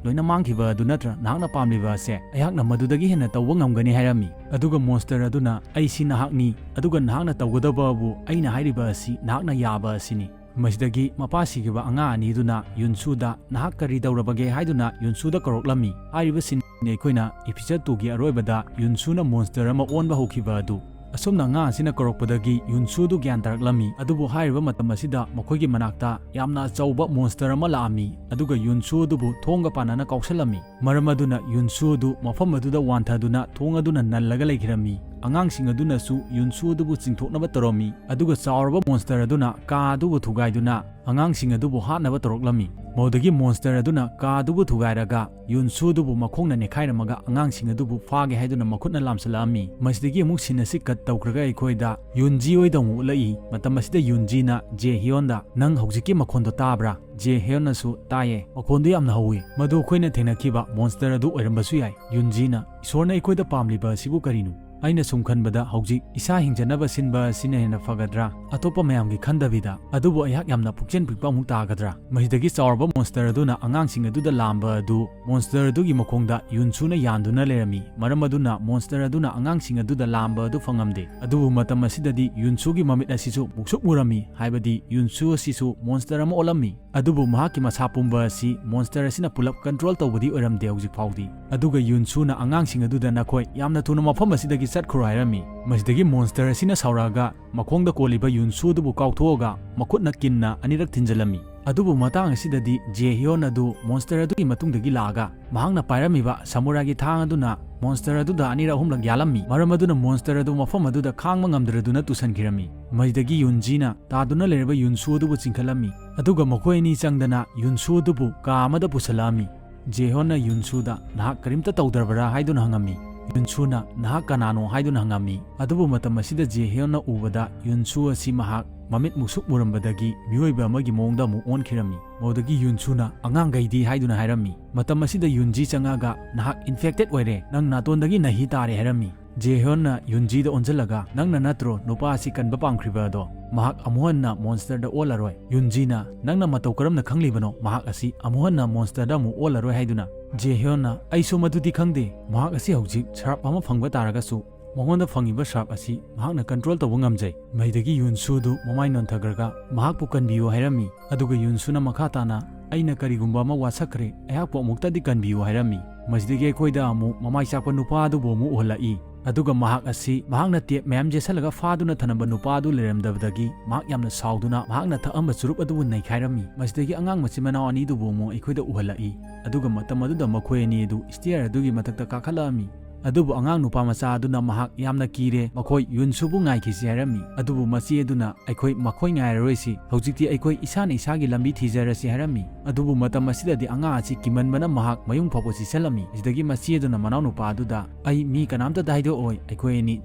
ꯂꯣꯏꯅ ꯃꯥꯡꯈꯤꯕ ꯑꯗꯨ ꯅꯠꯇ꯭ꯔꯥ? ꯅꯍꯥꯛꯅ ꯄꯥꯝꯂꯤꯕ ꯑꯁꯦ ꯑꯩꯍꯥꯛꯅ ꯃꯗꯨꯗꯒꯤ ꯍꯦꯟꯅ ꯇꯧꯕ ꯉꯝꯒꯅꯤ" ꯍꯥꯏꯔꯝꯃꯤ꯫ ꯑꯗꯨꯒ monster ꯑꯗꯨꯅ, "ꯑꯩꯁꯤ ꯅꯍꯥꯛꯅꯤ, ꯑꯗꯨꯒ ꯅꯍꯥꯛꯅ ꯇꯧꯒꯗꯕꯕꯨ ꯑꯩꯅ ꯍꯥꯏꯔꯤꯕ ꯑꯁꯤ ꯅꯍꯥꯛꯅ ꯌꯥꯕ ꯑꯁꯤꯅꯤ꯫" ꯃꯁꯤꯗꯒꯤ ꯃꯄꯥ ꯁꯤꯈꯤꯕ ꯑꯉꯥꯡ ꯑꯅꯤꯗꯨꯅ ꯌꯨꯟꯁꯨꯗ, "ꯅꯍꯥꯛ ꯀꯔꯤ ꯇꯧꯔꯕꯒꯦ?" ꯍꯥꯏꯗꯨꯅ ꯌꯨꯟꯁꯨꯗ ꯀꯧꯔꯛꯂꯝꯃꯤ꯫ ꯍꯥꯏꯔꯤꯕ scene ꯑꯩꯈꯣꯏꯅ episode twoꯒꯤ ꯑꯔꯣꯏꯕꯗ ꯌꯨꯟꯁꯨꯅ monster ꯑꯃ ꯑꯣꯟꯕ ꯍꯧꯈꯤꯕ ꯑꯗꯨ꯫ ꯑꯁꯨꯝꯅ ꯑꯉꯥꯡ ꯑꯁꯤꯅ ꯀꯧꯔꯛꯄꯗꯒꯤ ꯌꯨꯟꯁꯨꯗꯨ ꯒ꯭ꯌꯥꯟ ꯇꯥꯔꯛꯂꯝꯃꯤ꯫ ꯑꯗꯨꯕꯨ ꯍꯥꯏꯔꯤꯕ ꯃꯇꯝ ꯑꯁꯤꯗ ꯃꯈꯣꯏꯒꯤ ꯃꯅꯥꯛꯇ ꯌꯥꯝꯅ ꯑꯆꯧꯕ monster ꯑꯃ ꯂꯥꯛꯑꯝꯃꯤ, ꯑꯗꯨꯒ ꯌꯨꯟꯁꯨ ꯑꯗꯨꯕꯨ ꯊꯣꯡꯒ ꯄꯥꯟꯅꯅ ꯀꯥꯎꯁꯜꯂꯝꯃꯤ꯫ ꯃꯔꯝ ꯑꯗꯨꯅ ꯌꯨꯟꯁꯨ ꯑꯗꯨ ꯃꯐꯝ ꯑꯗꯨꯗ ꯋꯥꯟꯊꯗꯨꯅ ꯊꯣꯡ ꯑꯗꯨꯅ ꯅꯜꯂꯒ ꯂꯩꯈꯤꯔꯝꯃꯤ꯫ ꯑꯉꯥꯡꯁꯤꯡ ꯑꯗꯨꯅꯁꯨ ꯌꯨꯟꯁꯨ ꯑꯗꯨꯕꯨ ꯆꯤꯡꯊꯣꯛꯅꯕ ꯇꯧꯔꯝꯃꯤ꯫ ꯑꯗꯨꯒ ꯆꯥꯎꯔꯕ ꯃꯣꯟꯁꯇꯔ ꯑꯗꯨꯅ ꯀꯥ ꯑꯗꯨꯕꯨ ꯊꯨꯒꯥꯏꯗꯨꯅ ꯑꯉꯥꯡꯁꯤꯡ ꯑꯗꯨꯕꯨ ꯍꯥꯠꯅꯕ ꯇꯧꯔꯛꯂꯝꯃꯤ꯫ ꯃꯗꯨꯗꯒꯤ ꯃꯣꯟꯁꯇꯔ ꯑꯗꯨꯅ ꯀꯥ ꯑꯗꯨꯕꯨ ꯊꯨꯒꯥꯏꯔꯒ ꯌꯨꯟꯁꯨ ꯑꯗꯨꯕꯨ ꯃꯈꯣꯡꯅ ꯅꯦꯠꯈꯥꯏꯔꯝꯃꯒ ꯑꯉꯥꯡꯁꯤꯡ ꯑꯗꯨꯕꯨ ꯐꯥꯒꯦ ꯍꯥꯏꯗꯨꯅ ꯃꯈꯨꯠꯅ ꯂꯥꯝꯁꯤꯜꯂꯛꯂꯝꯃꯤ꯫ ꯃꯁꯤꯗꯒꯤ ꯑꯃꯨꯛ ꯁꯤꯟ ꯑꯁꯤ ꯀꯠ ꯇꯧꯈ꯭ꯔꯒ ꯑꯩꯈꯣꯏꯗ ꯌꯨꯟꯖꯤ ꯍꯣꯏꯗ ꯑꯃꯨꯛ ꯎꯠꯂꯛꯏ꯫ ꯃꯇꯝ ꯑꯁꯤꯗ ꯌꯨꯟꯖꯤꯅ ꯖꯦ ꯍꯤꯌꯣꯟꯗ, "ꯅꯪ ꯍꯧꯖꯤꯛꯀꯤ ꯃꯈꯣꯟꯗꯣ ꯇꯥꯕ꯭ꯔꯥ?" ꯖꯦ ꯍꯤꯌꯣꯟꯅꯁꯨ, "ꯇꯥꯏꯌꯦ, ꯃꯈꯣꯟꯗꯣ ꯌꯥꯝꯅ ꯍꯧꯋꯤ꯫ ꯃꯗꯨ ꯑꯩꯈꯣꯏꯅ ꯊꯦꯡꯅꯈꯤꯕ ꯃꯣꯟꯁꯇꯔ ꯑꯗꯨ ꯑꯣꯏꯔꯝꯕꯁꯨ ꯌꯥꯏ꯫" ꯌꯨꯟꯖꯤꯅ, "ꯏꯁꯣꯔꯅ ꯑꯩꯈꯣꯏꯗ ꯄꯥꯝꯂꯤꯕ ꯑꯁꯤꯕꯨ ꯀꯔꯤꯅꯣ? ꯑꯩꯅ ꯁꯨꯝ ꯈꯟꯕꯗ ꯍꯧꯖꯤꯛ ꯏꯁꯥ ꯍꯤꯡꯖꯅꯕ ꯁꯤꯟꯕ ꯑꯁꯤꯅ ꯍꯦꯟꯅ ꯐꯒꯗ꯭ꯔꯥ? ꯑꯇꯣꯞꯄ ꯃꯌꯥꯝꯒꯤ ꯈꯟꯗꯕꯤꯗ꯫ ꯑꯗꯨꯕꯨ ꯑꯩꯍꯥꯛ ꯌꯥꯝꯅ ꯄꯨꯛꯆꯦꯜ ꯄꯤꯛꯄ ꯑꯃꯨꯛ ꯇꯥꯒꯗ꯭ꯔꯥ?" ꯃꯁꯤꯗꯒꯤ ꯆꯥꯎꯔꯕ ꯃꯣꯟꯁꯇꯔ ꯑꯗꯨꯅ ꯑꯉꯥꯡꯁꯤꯡ ꯑꯗꯨꯗ ꯂꯥꯝꯕ ꯑꯗꯨ ꯃꯣꯟꯁꯇꯔ ꯑꯗꯨꯒꯤ ꯃꯈꯣꯡꯗ ꯌꯨꯟꯁꯨꯅ ꯌꯥꯟꯗꯨꯅ ꯂꯩꯔꯝꯃꯤ꯫ ꯃꯔꯝ ꯑꯗꯨꯅ ꯃꯣꯟꯁꯇꯔ ꯑꯗꯨꯅ ꯑꯉꯥꯡꯁꯤꯡ ꯑꯗꯨꯗ ꯂꯥꯝꯕ ꯑꯗꯨ ꯐꯪꯉꯝꯗꯦ꯫ ꯑꯗꯨꯕꯨ ꯃꯇꯝ ꯑꯁꯤꯗꯗꯤ ꯌꯨꯟꯁꯨꯒꯤ ꯃꯃꯤꯠ ꯑꯁꯤꯁꯨ ꯃꯨꯛꯁꯨꯛ ꯃꯨꯔꯝꯃꯤ, ꯍꯥꯏꯕꯗꯤ ꯌꯨꯟꯁꯨ ꯑꯁꯤꯁꯨ ꯃꯣꯟꯁꯇꯔ ꯑꯃ ꯑꯣꯜꯂꯝꯃꯤ꯫ ꯑꯗꯨꯕꯨ ꯃꯍꯥꯛꯀꯤ ꯃꯁꯥ ꯄꯨꯝꯕ ꯑꯁꯤ ꯃꯣꯟꯁꯇꯔ ꯑꯁꯤꯅ ꯄꯨꯂꯞ ꯀꯟꯇ꯭ꯔꯣꯜ ꯇꯧꯕꯗꯤ ꯑꯣꯏꯔꯝꯗꯦ ꯍꯧꯖꯤꯛ ꯐꯥꯎꯗꯤ꯫ ꯑꯗꯨꯒ ꯌꯨꯟꯁꯨꯅ ꯑꯉꯥꯡꯁꯤꯡ ꯑꯗꯨꯗ, "ꯅꯈꯣꯏ ꯌꯥꯝꯅ ꯊꯨꯅ ꯃꯐꯝ ꯑꯁꯤꯗꯒꯤ ꯆꯠꯈ꯭ꯔꯣ" ꯍꯥꯏꯔꯝꯃꯤ꯫ ꯃꯁꯤꯗꯒꯤ ꯃꯣꯟꯁꯇꯔ ꯑꯁꯤꯅ ꯁꯥꯎꯔꯛꯑꯒ ꯃꯈꯣꯡꯗ ꯀꯣꯜꯂꯤꯕ ꯌꯨꯟꯁꯨ ꯑꯗꯨꯕꯨ ꯀꯥꯎꯊꯣꯛꯑꯒ ꯃꯈꯨꯠꯅ ꯀꯤꯟꯅ ꯑꯅꯤꯔꯛ ꯊꯤꯟꯖꯤꯜꯂꯝꯃꯤ꯫ ꯑꯗꯨꯕꯨ ꯃꯇꯥꯡ ꯑꯁꯤꯗꯗꯤ ꯖꯦ ꯍꯤꯌꯣꯟ ꯑꯗꯨ ꯃꯣꯟꯁꯇꯔ ꯑꯗꯨꯒꯤ ꯃꯇꯨꯡꯗꯒꯤ ꯂꯥꯛꯑꯒ ꯃꯍꯥꯛꯅ ꯄꯥꯏꯔꯝꯃꯤꯕ ꯁꯥꯃꯨꯔꯥꯏꯒꯤ ꯊꯥꯡ ꯑꯗꯨꯅ ꯃꯣꯟꯁꯇꯔ ꯑꯗꯨꯗ ꯑꯅꯤꯔꯛ ꯑꯍꯨꯝꯂꯛ ꯌꯥꯜꯂꯝꯃꯤ꯫ ꯃꯔꯝ ꯑꯗꯨꯅ ꯃꯣꯟꯁꯇꯔ ꯑꯗꯨ ꯃꯐꯝ ꯑꯗꯨꯗ ꯈꯥꯡꯕ ꯉꯝꯗ꯭ꯔꯗꯨꯅ ꯇꯨꯁꯟꯈꯤꯔꯝꯃꯤ꯫ ꯃꯁꯤꯗꯒꯤ ꯌꯨꯟꯖꯤꯅ ꯇꯥꯗꯨꯅ ꯂꯩꯔꯕ ꯌꯨꯟꯁꯨ ꯑꯗꯨꯕꯨ ꯆꯤꯡꯈꯠꯂꯝꯃꯤ꯫ ꯑꯗꯨꯒ ꯃꯈꯣꯏ ꯑꯅꯤ ꯆꯪꯗꯅ ꯌꯨꯟꯁꯨ ꯑꯗꯨꯕꯨ ꯀꯥ ꯑꯃꯗ ꯄꯨꯁꯜꯂꯛꯑꯝꯃꯤ꯫ ꯖꯦꯍꯣꯟꯅ ꯌꯨꯟꯁꯨꯗ, "ꯅꯍꯥꯛ ꯀꯔꯤꯝꯇ ꯇꯧꯗ꯭ꯔꯕꯔꯥ?" ꯍꯥꯏꯗꯨꯅ ꯍꯪꯉꯝꯃꯤ꯫ ꯌꯨꯟꯁꯨꯅ, "ꯅꯍꯥꯛ ꯀꯅꯥꯅꯣ?" ꯍꯥꯏꯗꯨꯅ ꯍꯪꯉꯝꯃꯤ꯫ ꯑꯗꯨꯕꯨ ꯃꯇꯝ ꯑꯁꯤꯗ ꯖꯦꯍꯣꯟꯅ ꯎꯕꯗ ꯌꯨꯟꯁꯨ ꯑꯁꯤ ꯃꯍꯥꯛ ꯃꯃꯤꯠ ꯃꯨꯁꯨꯛ ꯃꯨꯔꯝꯕꯗꯒꯤ ꯃꯤꯑꯣꯏꯕ ꯑꯃꯒꯤ ꯃꯑꯣꯡꯗ ꯑꯃꯨꯛ ꯑꯣꯟꯈꯤꯔꯝꯃꯤ꯫ ꯃꯗꯨꯗꯒꯤ ꯌꯨꯟꯁꯨꯅ, "ꯑꯉꯥꯡꯈꯩꯗꯤ?" ꯍꯥꯏꯗꯨꯅ ꯍꯥꯏꯔꯝꯃꯤ꯫ ꯃꯇꯝ ꯑꯁꯤꯗ ꯌꯨꯟꯖꯤ ꯆꯪꯉꯛꯑꯒ, "ꯅꯍꯥꯛ ꯏꯟꯐꯦꯛꯇꯦꯗ ꯑꯣꯏꯔꯦ, ꯅꯪ ꯅꯥꯇꯣꯟꯗꯒꯤ ꯅꯍꯤ ꯇꯥꯔꯦ" ꯍꯥꯏꯔꯝꯃꯤ꯫ ꯖꯦꯍꯣꯟꯅ ꯌꯨꯟꯖꯤꯗ ꯑꯣꯟꯁꯤꯜꯂꯒ, "ꯅꯪꯅ ꯅꯠꯇ꯭ꯔꯣ ꯅꯨꯄꯥ ꯑꯁꯤ ꯀꯟꯕ ꯄꯥꯝꯈ꯭ꯔꯤꯕ ꯑꯗꯣ? ꯃꯍꯥꯛ ꯑꯃꯨꯛ ꯍꯟꯅ ꯃꯣꯟꯁꯇꯔꯗ ꯑꯣꯜꯂꯔꯣꯏ꯫" ꯌꯨꯟꯖꯤꯅ, "ꯅꯪꯅ ꯃꯇꯧ ꯀꯔꯝꯅ ꯈꯪꯂꯤꯕꯅꯣ ꯃꯍꯥꯛ ꯑꯁꯤ ꯑꯃꯨꯛ ꯍꯟꯅ ꯃꯣꯟꯁꯇꯔꯗ ꯑꯃꯨꯛ ꯑꯣꯜꯂꯔꯣꯏ ꯍꯥꯏꯗꯨꯅ?" ꯖꯦꯍꯣꯟꯅ, "ꯑꯩꯁꯨ ꯃꯗꯨꯗꯤ ꯈꯪꯗꯦ꯫ ꯃꯍꯥꯛ ꯑꯁꯤ ꯍꯧꯖꯤꯛ ꯁꯔꯞ ꯑꯃ ꯐꯪꯕ ꯇꯥꯔꯒꯁꯨ ꯃꯉꯣꯟꯗ ꯐꯪꯉꯤꯕ ꯁꯔꯞ ꯑꯁꯤ ꯃꯍꯥꯛꯅ ꯀꯟꯇ꯭ꯔꯣꯜ ꯇꯧꯕ ꯉꯝꯖꯩ꯫" ꯃꯩꯗꯒꯤ ꯌꯨꯟꯁꯨꯗꯨ ꯃꯃꯥꯏ ꯅꯣꯟꯊꯈ꯭ꯔꯒ, "ꯃꯍꯥꯛꯄꯨ ꯀꯟꯕꯤꯌꯨ" ꯍꯥꯏꯔꯝꯃꯤ꯫ ꯑꯗꯨꯒ ꯌꯨꯟꯁꯨꯅ ꯃꯈꯥ ꯇꯥꯅ, "ꯑꯩꯅ ꯀꯔꯤꯒꯨꯝꯕ ꯑꯃ ꯋꯥꯁꯛꯈ꯭ꯔꯦ, ꯑꯩꯍꯥꯛꯄꯨ ꯑꯃꯨꯛꯇꯗꯤ ꯀꯟꯕꯤꯌꯨ" ꯍꯥꯏꯔꯝꯃꯤ꯫ ꯃꯁꯤꯗꯒꯤ ꯑꯩꯈꯣꯏꯗ ꯑꯃꯨꯛ ꯃꯃꯥꯏ ꯆꯥꯛꯄ ꯅꯨꯄꯥ ꯑꯗꯨꯕꯨ ꯑꯃꯨꯛ ꯎꯍꯜꯂꯛꯏ꯫ ꯑꯗꯨꯒ ꯃꯍꯥꯛ ꯑꯁꯤ ꯃꯍꯥꯛꯅ ꯇꯦꯞ ꯃꯌꯥꯝ ꯌꯦꯠꯁꯜꯂꯒ ꯐꯥꯗꯨꯅ ꯊꯅꯝꯕ ꯅꯨꯄꯥ ꯑꯗꯨ ꯂꯩꯔꯝꯗꯕꯗꯒꯤ ꯃꯍꯥꯛ ꯌꯥꯝꯅ ꯁꯥꯎꯗꯨꯅ ꯃꯍꯥꯛꯅ ꯊꯛꯑꯝꯕ ꯆꯨꯔꯨꯞ ꯑꯗꯨꯕꯨ ꯅꯩꯈꯥꯏꯔꯝꯃꯤ꯫ ꯃꯁꯤꯗꯒꯤ ꯑꯉꯥꯡ ꯃꯆꯤꯟ ꯃꯅꯥꯎ ꯑꯅꯤꯗꯨꯕꯨ ꯑꯃꯨꯛ ꯑꯩꯈꯣꯏꯗ ꯎꯍꯜꯂꯛꯏ꯫ ꯑꯗꯨꯒ ꯃꯇꯝ ꯑꯗꯨꯗ ꯃꯈꯣꯏ ꯑꯅꯤ ꯑꯗꯨ ꯁ꯭ꯇꯦꯌꯔ ꯑꯗꯨꯒꯤ ꯃꯊꯛꯇ ꯀꯥꯈꯠꯂꯛꯑꯝꯃꯤ꯫ ꯑꯗꯨꯕꯨ ꯑꯉꯥꯡ ꯅꯨꯄꯥ ꯃꯆꯥ ꯑꯗꯨꯅ ꯃꯍꯥꯛ ꯌꯥꯝꯅ ꯀꯤꯔꯦ, ꯃꯈꯣꯏ ꯌꯨꯟꯁꯨꯕꯨ ꯉꯥꯏꯈꯤꯁꯤ ꯍꯥꯏꯔꯝꯃꯤ꯫ ꯑꯗꯨꯕꯨ ꯃꯆꯦ ꯑꯗꯨꯅ, "ꯑꯩꯈꯣꯏ ꯃꯈꯣꯏ ꯉꯥꯏꯔꯔꯣꯏꯁꯤ, ꯍꯧꯖꯤꯛꯇꯤ ꯑꯩꯈꯣꯏ ꯏꯁꯥꯅ ꯏꯁꯥꯒꯤ ꯂꯝꯕꯤ ꯊꯤꯖꯔꯁꯤ" ꯍꯥꯏꯔꯝꯃꯤ꯫ ꯑꯗꯨꯕꯨ ꯃꯇꯝ ꯑꯁꯤꯗꯗꯤ ꯑꯉꯥꯡ ꯑꯁꯤ ꯀꯤꯃꯟꯕꯅ ꯃꯍꯥꯛ ꯃꯌꯨꯝ ꯐꯥꯎꯕ ꯆꯦꯁꯤꯜꯂꯝꯃꯤ꯫ ꯃꯁꯤꯗꯒꯤ ꯃꯆꯦ ꯑꯗꯨꯅ ꯃꯅꯥꯎꯅꯨꯄꯥ ꯑꯗꯨꯗ, "ꯑꯩ ꯃꯤ ꯀꯅꯥꯝꯇꯗ ꯍꯥꯏꯗꯣꯛꯑꯣꯏ, ꯑꯩꯈꯣꯏ ꯑꯅꯤ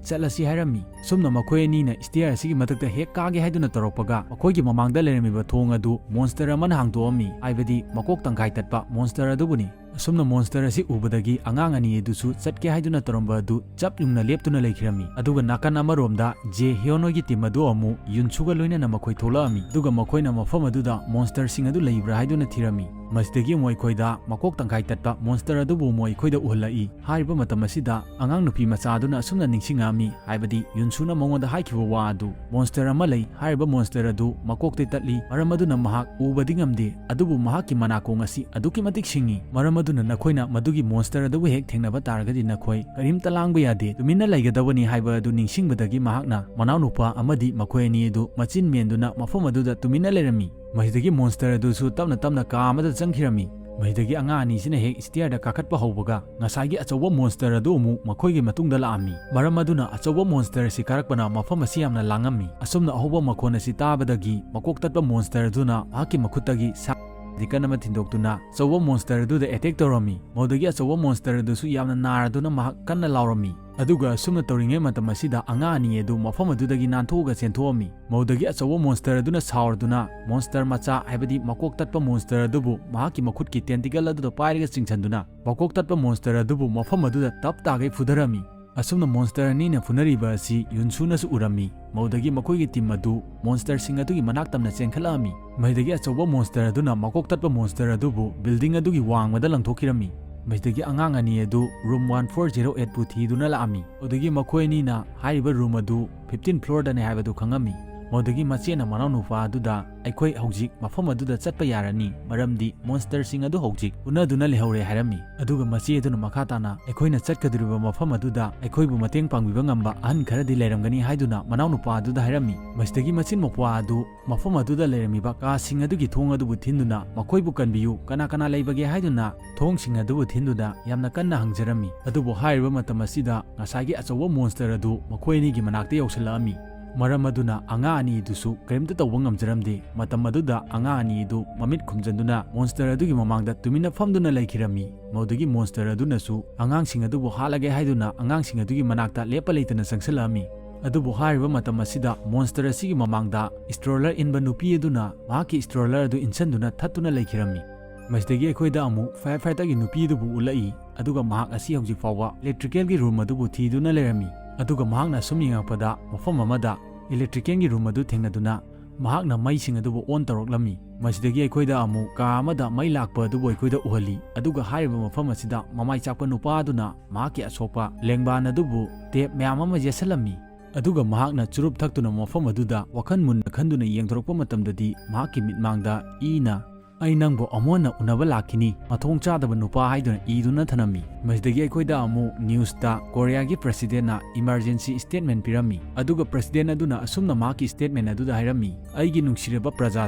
ꯆꯠꯂꯁꯤ" ꯍꯥꯏꯔꯝꯃꯤ꯫ ꯁꯨꯝꯅ ꯃꯈꯣꯏ ꯑꯅꯤꯅ stair ꯑꯁꯤꯒꯤ ꯃꯊꯛꯇ ꯍꯦꯛ ꯀꯥꯒꯦ ꯍꯥꯏꯗꯨꯅ ꯇꯧꯔꯛꯄꯒ, ꯃꯈꯣꯏꯒꯤ ꯃꯃꯥꯡꯗ ꯂꯩꯔꯝꯃꯤꯕ ꯊꯣꯡ ꯑꯗꯨ monster ꯑꯃꯅ ꯍꯥꯡꯗꯣꯛꯑꯝꯃꯤ, ꯍꯥꯏꯕꯗꯤ ꯃꯀꯣꯛ ꯇꯪꯈꯥꯏ ꯇꯠꯄ monster ꯑꯗꯨꯕꯨꯅꯤ꯫ ꯑꯁꯨꯝꯅ monster ꯑꯁꯤ ꯎꯕꯗꯒꯤ ꯑꯉꯥꯡ ꯑꯅꯤ ꯑꯗꯨꯁꯨ ꯆꯠꯀꯦ ꯍꯥꯏꯗꯨꯅ ꯇꯧꯔꯝꯕ ꯑꯗꯨ ꯆꯞ ꯌꯨꯡꯅ ꯂꯦꯞꯇꯨꯅ ꯂꯩꯈꯤꯔꯝꯃꯤ꯫ ꯑꯗꯨꯒ ꯅꯥꯀꯟ ꯑꯃꯔꯣꯝꯗ ꯖꯦ ꯍꯤꯌꯣꯟ ꯍꯣꯏꯒꯤ team ꯑꯗꯨ ꯑꯃꯨꯛ ꯌꯨꯟꯁꯨꯒ ꯂꯣꯏꯅꯅ ꯃꯈꯣꯏ ꯊꯣꯛꯂꯛꯑꯝꯃꯤ꯫ ꯑꯗꯨꯒ ꯃꯈꯣꯏꯅ ꯃꯐꯝ ꯑꯗꯨꯗ monsterꯁꯤꯡ ꯑꯗꯨ ꯂꯩꯕ꯭ꯔꯥ ꯍꯥꯏꯗꯨꯅ ꯊꯤꯔꯝꯃꯤ꯫ ꯃꯁꯤꯗꯒꯤ ꯑꯃꯨꯛ ꯑꯩꯈꯣꯏꯗ ꯃꯀꯣꯛ ꯇꯪꯈꯥꯏ ꯇꯠꯄ monster ꯑꯗꯨꯕꯨ ꯑꯃꯨꯛ ꯑꯩꯈꯣꯏꯗ ꯎꯍꯜꯂꯛꯏ꯫ ꯍꯥꯏꯔꯤꯕ ꯃꯇꯝ ꯑꯁꯤꯗ ꯑꯉꯥꯡ ꯅꯨꯄꯤ ꯃꯆꯥ ꯑꯗꯨꯅ ꯑꯁꯨꯝꯅ ꯅꯤꯡꯁꯤꯡꯉꯛꯑꯝꯃꯤ, ꯍꯥꯏꯕꯗꯤ ꯌꯨꯟꯁꯨꯅ ꯃꯉꯣꯟꯗ ꯍꯥꯏꯈꯤꯕ ꯋꯥ ꯑꯗꯨ, "monster ꯑꯃ ꯂꯩ, ꯍꯥꯏꯔꯤꯕ monster ꯑꯗꯨ ꯃꯀꯣꯛꯇꯩ ꯇꯠꯂꯤ, ꯃꯔꯝ ꯑꯗꯨꯅ ꯃꯍꯥꯛ ꯎꯕꯗꯤ ꯉꯝꯗꯦ, ꯑꯗꯨꯕꯨ ꯃꯍꯥꯛꯀꯤ ꯃꯅꯥꯀꯣꯡ ꯑꯁꯤ ꯑꯗꯨꯛꯀꯤ ꯃꯇꯤꯛ ꯁꯤꯡꯏ, ꯃꯔꯝ ꯑꯗꯨꯅ ꯅꯈꯣꯏꯅ ꯃꯗꯨꯒꯤ monster ꯑꯗꯨꯕꯨ ꯍꯦꯛ ꯊꯦꯡꯅꯕ ꯇꯥꯔꯒꯗꯤ ꯅꯈꯣꯏ ꯀꯔꯤꯝꯇ ꯂꯥꯡꯕ ꯌꯥꯗꯦ, ꯇꯨꯃꯤꯟꯅ ꯂꯩꯒꯗꯕꯅꯤ" ꯍꯥꯏꯕ ꯑꯗꯨ ꯅꯤꯡꯁꯤꯡꯕꯗꯒꯤ ꯃꯍꯥꯛꯅ ꯃꯅꯥꯎꯅꯨꯄꯥ ꯑꯃꯗꯤ ꯃꯈꯣꯏ ꯑꯅꯤ ꯑꯗꯨ ꯃꯆꯤꯟ ꯃꯦꯟꯗꯨꯅ ꯃꯐꯝ ꯑꯗꯨꯗ ꯇꯨꯃꯤꯟꯅ ꯂꯩꯔꯝꯃꯤ꯫ ꯃꯁꯤꯗꯒꯤ monster ꯑꯗꯨꯁꯨ ꯇꯞꯅ ꯇꯞꯅ ꯀꯥ ꯑꯃꯗ ꯆꯪꯈꯤꯔꯝꯃꯤ꯫ ꯃꯁꯤꯗꯒꯤ ꯑꯉꯥꯡ ꯑꯅꯤꯁꯤꯅ ꯍꯦꯛ stairꯗ ꯀꯥꯈꯠꯄ ꯍꯧꯕꯒ, ꯉꯁꯥꯏꯒꯤ ꯑꯆꯧꯕ monster ꯑꯗꯨ ꯑꯃꯨꯛ ꯃꯈꯣꯏꯒꯤ ꯃꯇꯨꯡꯗ ꯂꯥꯛꯑꯝꯃꯤ꯫ ꯃꯔꯝ ꯑꯗꯨꯅ ꯑꯆꯧꯕ monster ꯑꯁꯤ ꯀꯥꯔꯛꯄꯅ ꯃꯐꯝ ꯑꯁꯤ ꯌꯥꯝꯅ ꯂꯥꯡꯉꯝꯃꯤ꯫ ꯑꯁꯨꯝꯅ ꯑꯍꯧꯕ ꯃꯈꯣꯟ ꯑꯁꯤ ꯇꯥꯕꯗꯒꯤ ꯃꯀꯣꯛ ꯇꯠꯄ monster ꯑꯗꯨꯅ ꯃꯍꯥꯛꯀꯤ ꯃꯈꯨꯠꯇꯒꯤ ꯁꯥ ꯗꯤꯀꯟ ꯑꯃ ꯊꯤꯟꯗꯣꯛꯇꯨꯅ ꯑꯆꯧꯕ monster ꯑꯗꯨꯗ attack ꯇꯧꯔꯝꯃꯤ꯫ ꯃꯗꯨꯗꯒꯤ ꯑꯆꯧꯕ monster ꯑꯗꯨꯁꯨ ꯌꯥꯝꯅ ꯅꯥꯔꯗꯨꯅ ꯃꯍꯥꯛ ꯀꯟꯅ ꯂꯥꯎꯔꯝꯃꯤ꯫ ꯑꯗꯨꯒ ꯑꯁꯨꯝꯅ ꯇꯧꯔꯤꯉꯩ ꯃꯇꯝ ꯑꯁꯤꯗ ꯑꯉꯥꯡ ꯑꯅꯤ ꯑꯗꯨ ꯃꯐꯝ ꯑꯗꯨꯗꯒꯤ ꯅꯥꯟꯊꯣꯛꯑꯒ ꯆꯦꯟꯊꯣꯛꯑꯝꯃꯤ꯫ ꯃꯗꯨꯗꯒꯤ ꯑꯆꯧꯕ monster ꯑꯗꯨꯅ ꯁꯥꯎꯔꯗꯨꯅ monster ꯃꯆꯥ, ꯍꯥꯏꯕꯗꯤ ꯃꯀꯣꯛ ꯇꯠꯄ monster ꯑꯗꯨꯕꯨ ꯃꯍꯥꯛꯀꯤ ꯃꯈꯨꯠꯀꯤ tentacle ꯑꯗꯨꯗ ꯄꯥꯏꯔꯒ ꯆꯤꯡꯁꯤꯟꯗꯨꯅ ꯃꯀꯣꯛ ꯇꯠꯄ monster ꯑꯗꯨꯕꯨ ꯃꯐꯝ ꯑꯗꯨꯗ ꯇꯞ ꯇꯥꯒꯩ ꯐꯨꯊꯔꯝꯃꯤ꯫ ꯑꯁꯨꯝꯅ monster ꯑꯅꯤꯅ ꯐꯨꯅꯔꯤꯕ ꯑꯁꯤ ꯌꯨꯟꯁꯨꯅꯁꯨ ꯎꯔꯝꯃꯤ꯫ ꯃꯗꯨꯗꯒꯤ ꯃꯈꯣꯏꯒꯤ team ꯑꯗꯨ monsterꯁꯤꯡ ꯑꯗꯨꯒꯤ ꯃꯅꯥꯛ ꯇꯝꯅ ꯆꯦꯟꯈꯠꯂꯛꯑꯝꯃꯤ꯫ ꯃꯁꯤꯗꯒꯤ ꯑꯆꯧꯕ monster ꯑꯗꯨꯅ ꯃꯀꯣꯛ ꯇꯠꯄ monster ꯑꯗꯨꯕꯨ building ꯑꯗꯨꯒꯤ ꯋꯥꯡꯃꯗ ꯂꯪꯊꯣꯛꯈꯤꯔꯝꯃꯤ꯫ ꯃꯁꯤꯗꯒꯤ ꯑꯉꯥꯡ ꯑꯅꯤ ꯑꯗꯨ room one four zero eight ꯄꯨ ꯊꯤꯗꯨꯅ ꯂꯥꯛꯑꯝꯃꯤ꯫ ꯑꯗꯨꯗꯒꯤ ꯃꯈꯣꯏ ꯑꯅꯤꯅ ꯍꯥꯏꯔꯤꯕ room ꯑꯗꯨ fifteen floorꯗꯅꯤ ꯍꯥꯏꯕꯗꯨ ꯈꯪꯉꯝꯃꯤ꯫ ꯃꯗꯨꯗꯒꯤ ꯃꯆꯦꯅ ꯃꯅꯥꯎꯅꯨꯄꯥ ꯑꯗꯨꯗ, "ꯑꯩꯈꯣꯏ ꯍꯧꯖꯤꯛ ꯃꯐꯝ ꯑꯗꯨꯗ ꯆꯠꯄ ꯌꯥꯔꯅꯤ, ꯃꯔꯝꯗꯤ ꯃꯣꯟꯁꯇꯔꯁꯤꯡ ꯑꯗꯨ ꯍꯧꯖꯤꯛ ꯐꯨꯅꯗꯨꯅ ꯂꯩꯍꯧꯔꯦ" ꯍꯥꯏꯔꯝꯃꯤ꯫ ꯑꯗꯨꯒ ꯃꯆꯦ ꯑꯗꯨꯅ ꯃꯈꯥ ꯇꯥꯅ, "ꯑꯩꯈꯣꯏꯅ ꯆꯠꯀꯗꯧꯔꯤꯕ ꯃꯐꯝ ꯑꯗꯨꯗ ꯑꯩꯈꯣꯏꯕꯨ ꯃꯇꯦꯡ ꯄꯥꯡꯕꯤꯕ ꯉꯝꯕ ꯑꯍꯟ ꯈꯔꯗꯤ ꯂꯩꯔꯝꯒꯅꯤ" ꯍꯥꯏꯗꯨꯅ ꯃꯅꯥꯎꯅꯨꯄꯥ ꯑꯗꯨꯗ ꯍꯥꯏꯔꯝꯃꯤ꯫ ꯃꯁꯤꯗꯒꯤ ꯃꯆꯤꯟ ꯃꯧꯄ꯭ꯋꯥ ꯑꯗꯨ ꯃꯐꯝ ꯑꯗꯨꯗ ꯂꯩꯔꯝꯃꯤꯕ ꯀꯥꯁꯤꯡ ꯑꯗꯨꯒꯤ ꯊꯣꯡ ꯑꯗꯨꯕꯨ ꯊꯤꯟꯗꯨꯅ, "ꯃꯈꯣꯏꯕꯨ ꯀꯟꯕꯤꯌꯨ, ꯀꯅꯥ ꯀꯅꯥ ꯂꯩꯕꯒꯦ?" ꯍꯥꯏꯗꯨꯅ ꯊꯣꯡꯁꯤꯡ ꯑꯗꯨꯕꯨ ꯊꯤꯟꯗꯨꯅ ꯌꯥꯝꯅ ꯀꯟꯅ ꯍꯪꯖꯔꯝꯃꯤ꯫ ꯑꯗꯨꯕꯨ ꯍꯥꯏꯔꯤꯕ ꯃꯇꯝ ꯑꯁꯤꯗ ꯉꯁꯥꯏꯒꯤ ꯑꯆꯧꯕ ꯃꯣꯟꯁꯇꯔ ꯑꯗꯨ ꯃꯈꯣꯏ ꯑꯅꯤꯒꯤ ꯃꯅꯥꯛꯇ ꯌꯧꯁꯤꯜꯂꯛꯑꯝꯃꯤ꯫ ꯃꯔꯝ ꯑꯗꯨꯅ ꯑꯉꯥꯡ ꯑꯅꯤꯗꯨꯁꯨ ꯀꯔꯤꯝꯇ ꯇꯧꯕ ꯉꯝꯖꯔꯝꯗꯦ꯫ ꯃꯇꯝ ꯑꯗꯨꯗ ꯑꯉꯥꯡ ꯑꯅꯤ ꯑꯗꯨ ꯃꯃꯤꯠ ꯈꯨꯝꯖꯟꯗꯨꯅ ꯃꯣꯟꯁꯇꯔ ꯑꯗꯨꯒꯤ ꯃꯃꯥꯡꯗ ꯇꯨꯃꯤꯟꯅ ꯐꯝꯗꯨꯅ ꯂꯩꯈꯤꯔꯝꯃꯤ꯫ ꯃꯗꯨꯗꯒꯤ ꯃꯣꯟꯁꯇꯔ ꯑꯗꯨꯅꯁꯨ ꯑꯉꯥꯡꯁꯤꯡ ꯑꯗꯨꯕꯨ ꯍꯥꯠꯂꯒꯦ ꯍꯥꯏꯗꯨꯅ ꯑꯉꯥꯡꯁꯤꯡ ꯑꯗꯨꯒꯤ ꯃꯅꯥꯛꯇ ꯂꯦꯞꯄ ꯂꯩꯇꯅ ꯆꯪꯁꯤꯜꯂꯛꯑꯝꯃꯤ꯫ ꯑꯗꯨꯕꯨ ꯍꯥꯏꯔꯤꯕ ꯃꯇꯝ ꯑꯁꯤꯗ ꯃꯣꯟꯁꯇꯔ ꯑꯁꯤꯒꯤ ꯃꯃꯥꯡꯗ ꯁ꯭ꯇ꯭ꯔꯣꯂꯔ ꯏꯟꯕ ꯅꯨꯄꯤ ꯑꯗꯨꯅ ꯃꯍꯥꯛꯀꯤ ꯁ꯭ꯇ꯭ꯔꯣꯂꯔ ꯑꯗꯨ ꯏꯟꯁꯤꯟꯗꯨꯅ ꯊꯠꯇꯨꯅ ꯂꯩꯈꯤꯔꯝꯃꯤ꯫ ꯃꯁꯤꯗꯒꯤ ꯑꯩꯈꯣꯏꯗ ꯑꯃꯨꯛ ꯐꯥꯌꯔ ꯐꯥꯏꯇꯔꯒꯤ ꯅꯨꯄꯤ ꯑꯗꯨꯕꯨ ꯎꯠꯂꯛꯏ, ꯑꯗꯨꯒ ꯃꯍꯥꯛ ꯑꯁꯤ ꯍꯧꯖꯤꯛ ꯐꯥꯎꯕ ꯏꯂꯦꯛꯇ꯭ꯔꯤꯀꯦꯜꯒꯤ ꯔꯨꯝ ꯑꯗꯨꯕꯨ ꯊꯤꯗꯨꯅ ꯂꯩꯔꯝꯃꯤ꯫ ꯑꯗꯨꯒ ꯃꯍꯥꯛꯅ ꯑꯁꯨꯝ ꯌꯦꯡꯉꯛꯄꯗ ꯃꯐꯝ ꯑꯃꯗ ꯏꯂꯦꯛꯇ꯭ꯔꯤꯀꯦꯜꯒꯤ ꯔꯨꯝ ꯑꯗꯨ ꯊꯦꯡꯅꯗꯨꯅ ꯃꯍꯥꯛꯅ ꯃꯩꯁꯤꯡ ꯑꯗꯨꯕꯨ ꯑꯣꯟ ꯇꯧꯔꯛꯂꯝꯃꯤ꯫ ꯃꯁꯤꯗꯒꯤ ꯑꯩꯈꯣꯏꯗ ꯑꯃꯨꯛ ꯀꯥ ꯑꯃꯗ ꯃꯩ ꯂꯥꯛꯄ ꯑꯗꯨꯕꯨ ꯑꯩꯈꯣꯏꯗ ꯎꯍꯜꯂꯤ, ꯑꯗꯨꯒ ꯍꯥꯏꯔꯤꯕ ꯃꯐꯝ ꯑꯁꯤꯗ ꯃꯃꯥꯏ ꯆꯥꯛꯄ ꯅꯨꯄꯥ ꯑꯗꯨꯅ ꯃꯍꯥꯛꯀꯤ ꯑꯁꯣꯛꯄ ꯂꯦꯡꯕꯥꯟ ꯑꯗꯨꯕꯨ ꯇꯦꯞ ꯃꯌꯥꯝ ꯑꯃ ꯌꯦꯠꯁꯜꯂꯝꯃꯤ꯫ ꯑꯗꯨꯒ ꯃꯍꯥꯛꯅ ꯆꯨꯔꯨꯞ ꯊꯛꯇꯨꯅ ꯃꯐꯝ ꯑꯗꯨꯗ ꯋꯥꯈꯜ ꯃꯨꯟꯅ ꯈꯟꯗꯨꯅ ꯌꯦꯡꯊꯣꯔꯛꯄ ꯃꯇꯝꯗꯗꯤ ꯃꯍꯥꯛꯀꯤ ꯃꯤꯠꯃꯥꯡꯗ ꯏꯅ, "ꯑꯩ ꯅꯪꯕꯨ ꯑꯃꯨꯛ ꯍꯟꯅ ꯎꯅꯕ ꯂꯥꯛꯈꯤꯅꯤ, ꯃꯊꯣꯡ ꯆꯥꯗꯕ ꯅꯨꯄꯥ" ꯍꯥꯏꯗꯨꯅ ꯏꯗꯨꯅ ꯊꯅꯝꯃꯤ꯫ ꯃꯁꯤꯗꯒꯤ ꯑꯩꯈꯣꯏꯗ ꯑꯃꯨꯛ ꯅ꯭ꯌꯨꯁꯇ ꯀꯣꯔꯤꯌꯥꯒꯤ ꯄ꯭ꯔꯁꯤꯗꯦꯟꯅ ꯏꯃꯔꯖꯦꯟꯁꯤ ꯁ꯭ꯇꯦꯠꯃꯦꯟ ꯄꯤꯔꯝꯃꯤ꯫ ꯑꯗꯨꯒ ꯄ꯭ꯔꯁꯤꯗꯦꯟ ꯑꯗꯨꯅ ꯑꯁꯨꯝꯅ ꯃꯍꯥꯛꯀꯤ ꯁ꯭ꯇꯦꯠꯃꯦꯟ ꯑꯗꯨꯗ ꯍꯥꯏꯔꯝꯃꯤ, "ꯑꯩꯒꯤ ꯅꯨꯡꯁꯤꯔꯕ ꯄ꯭ꯔꯖꯥ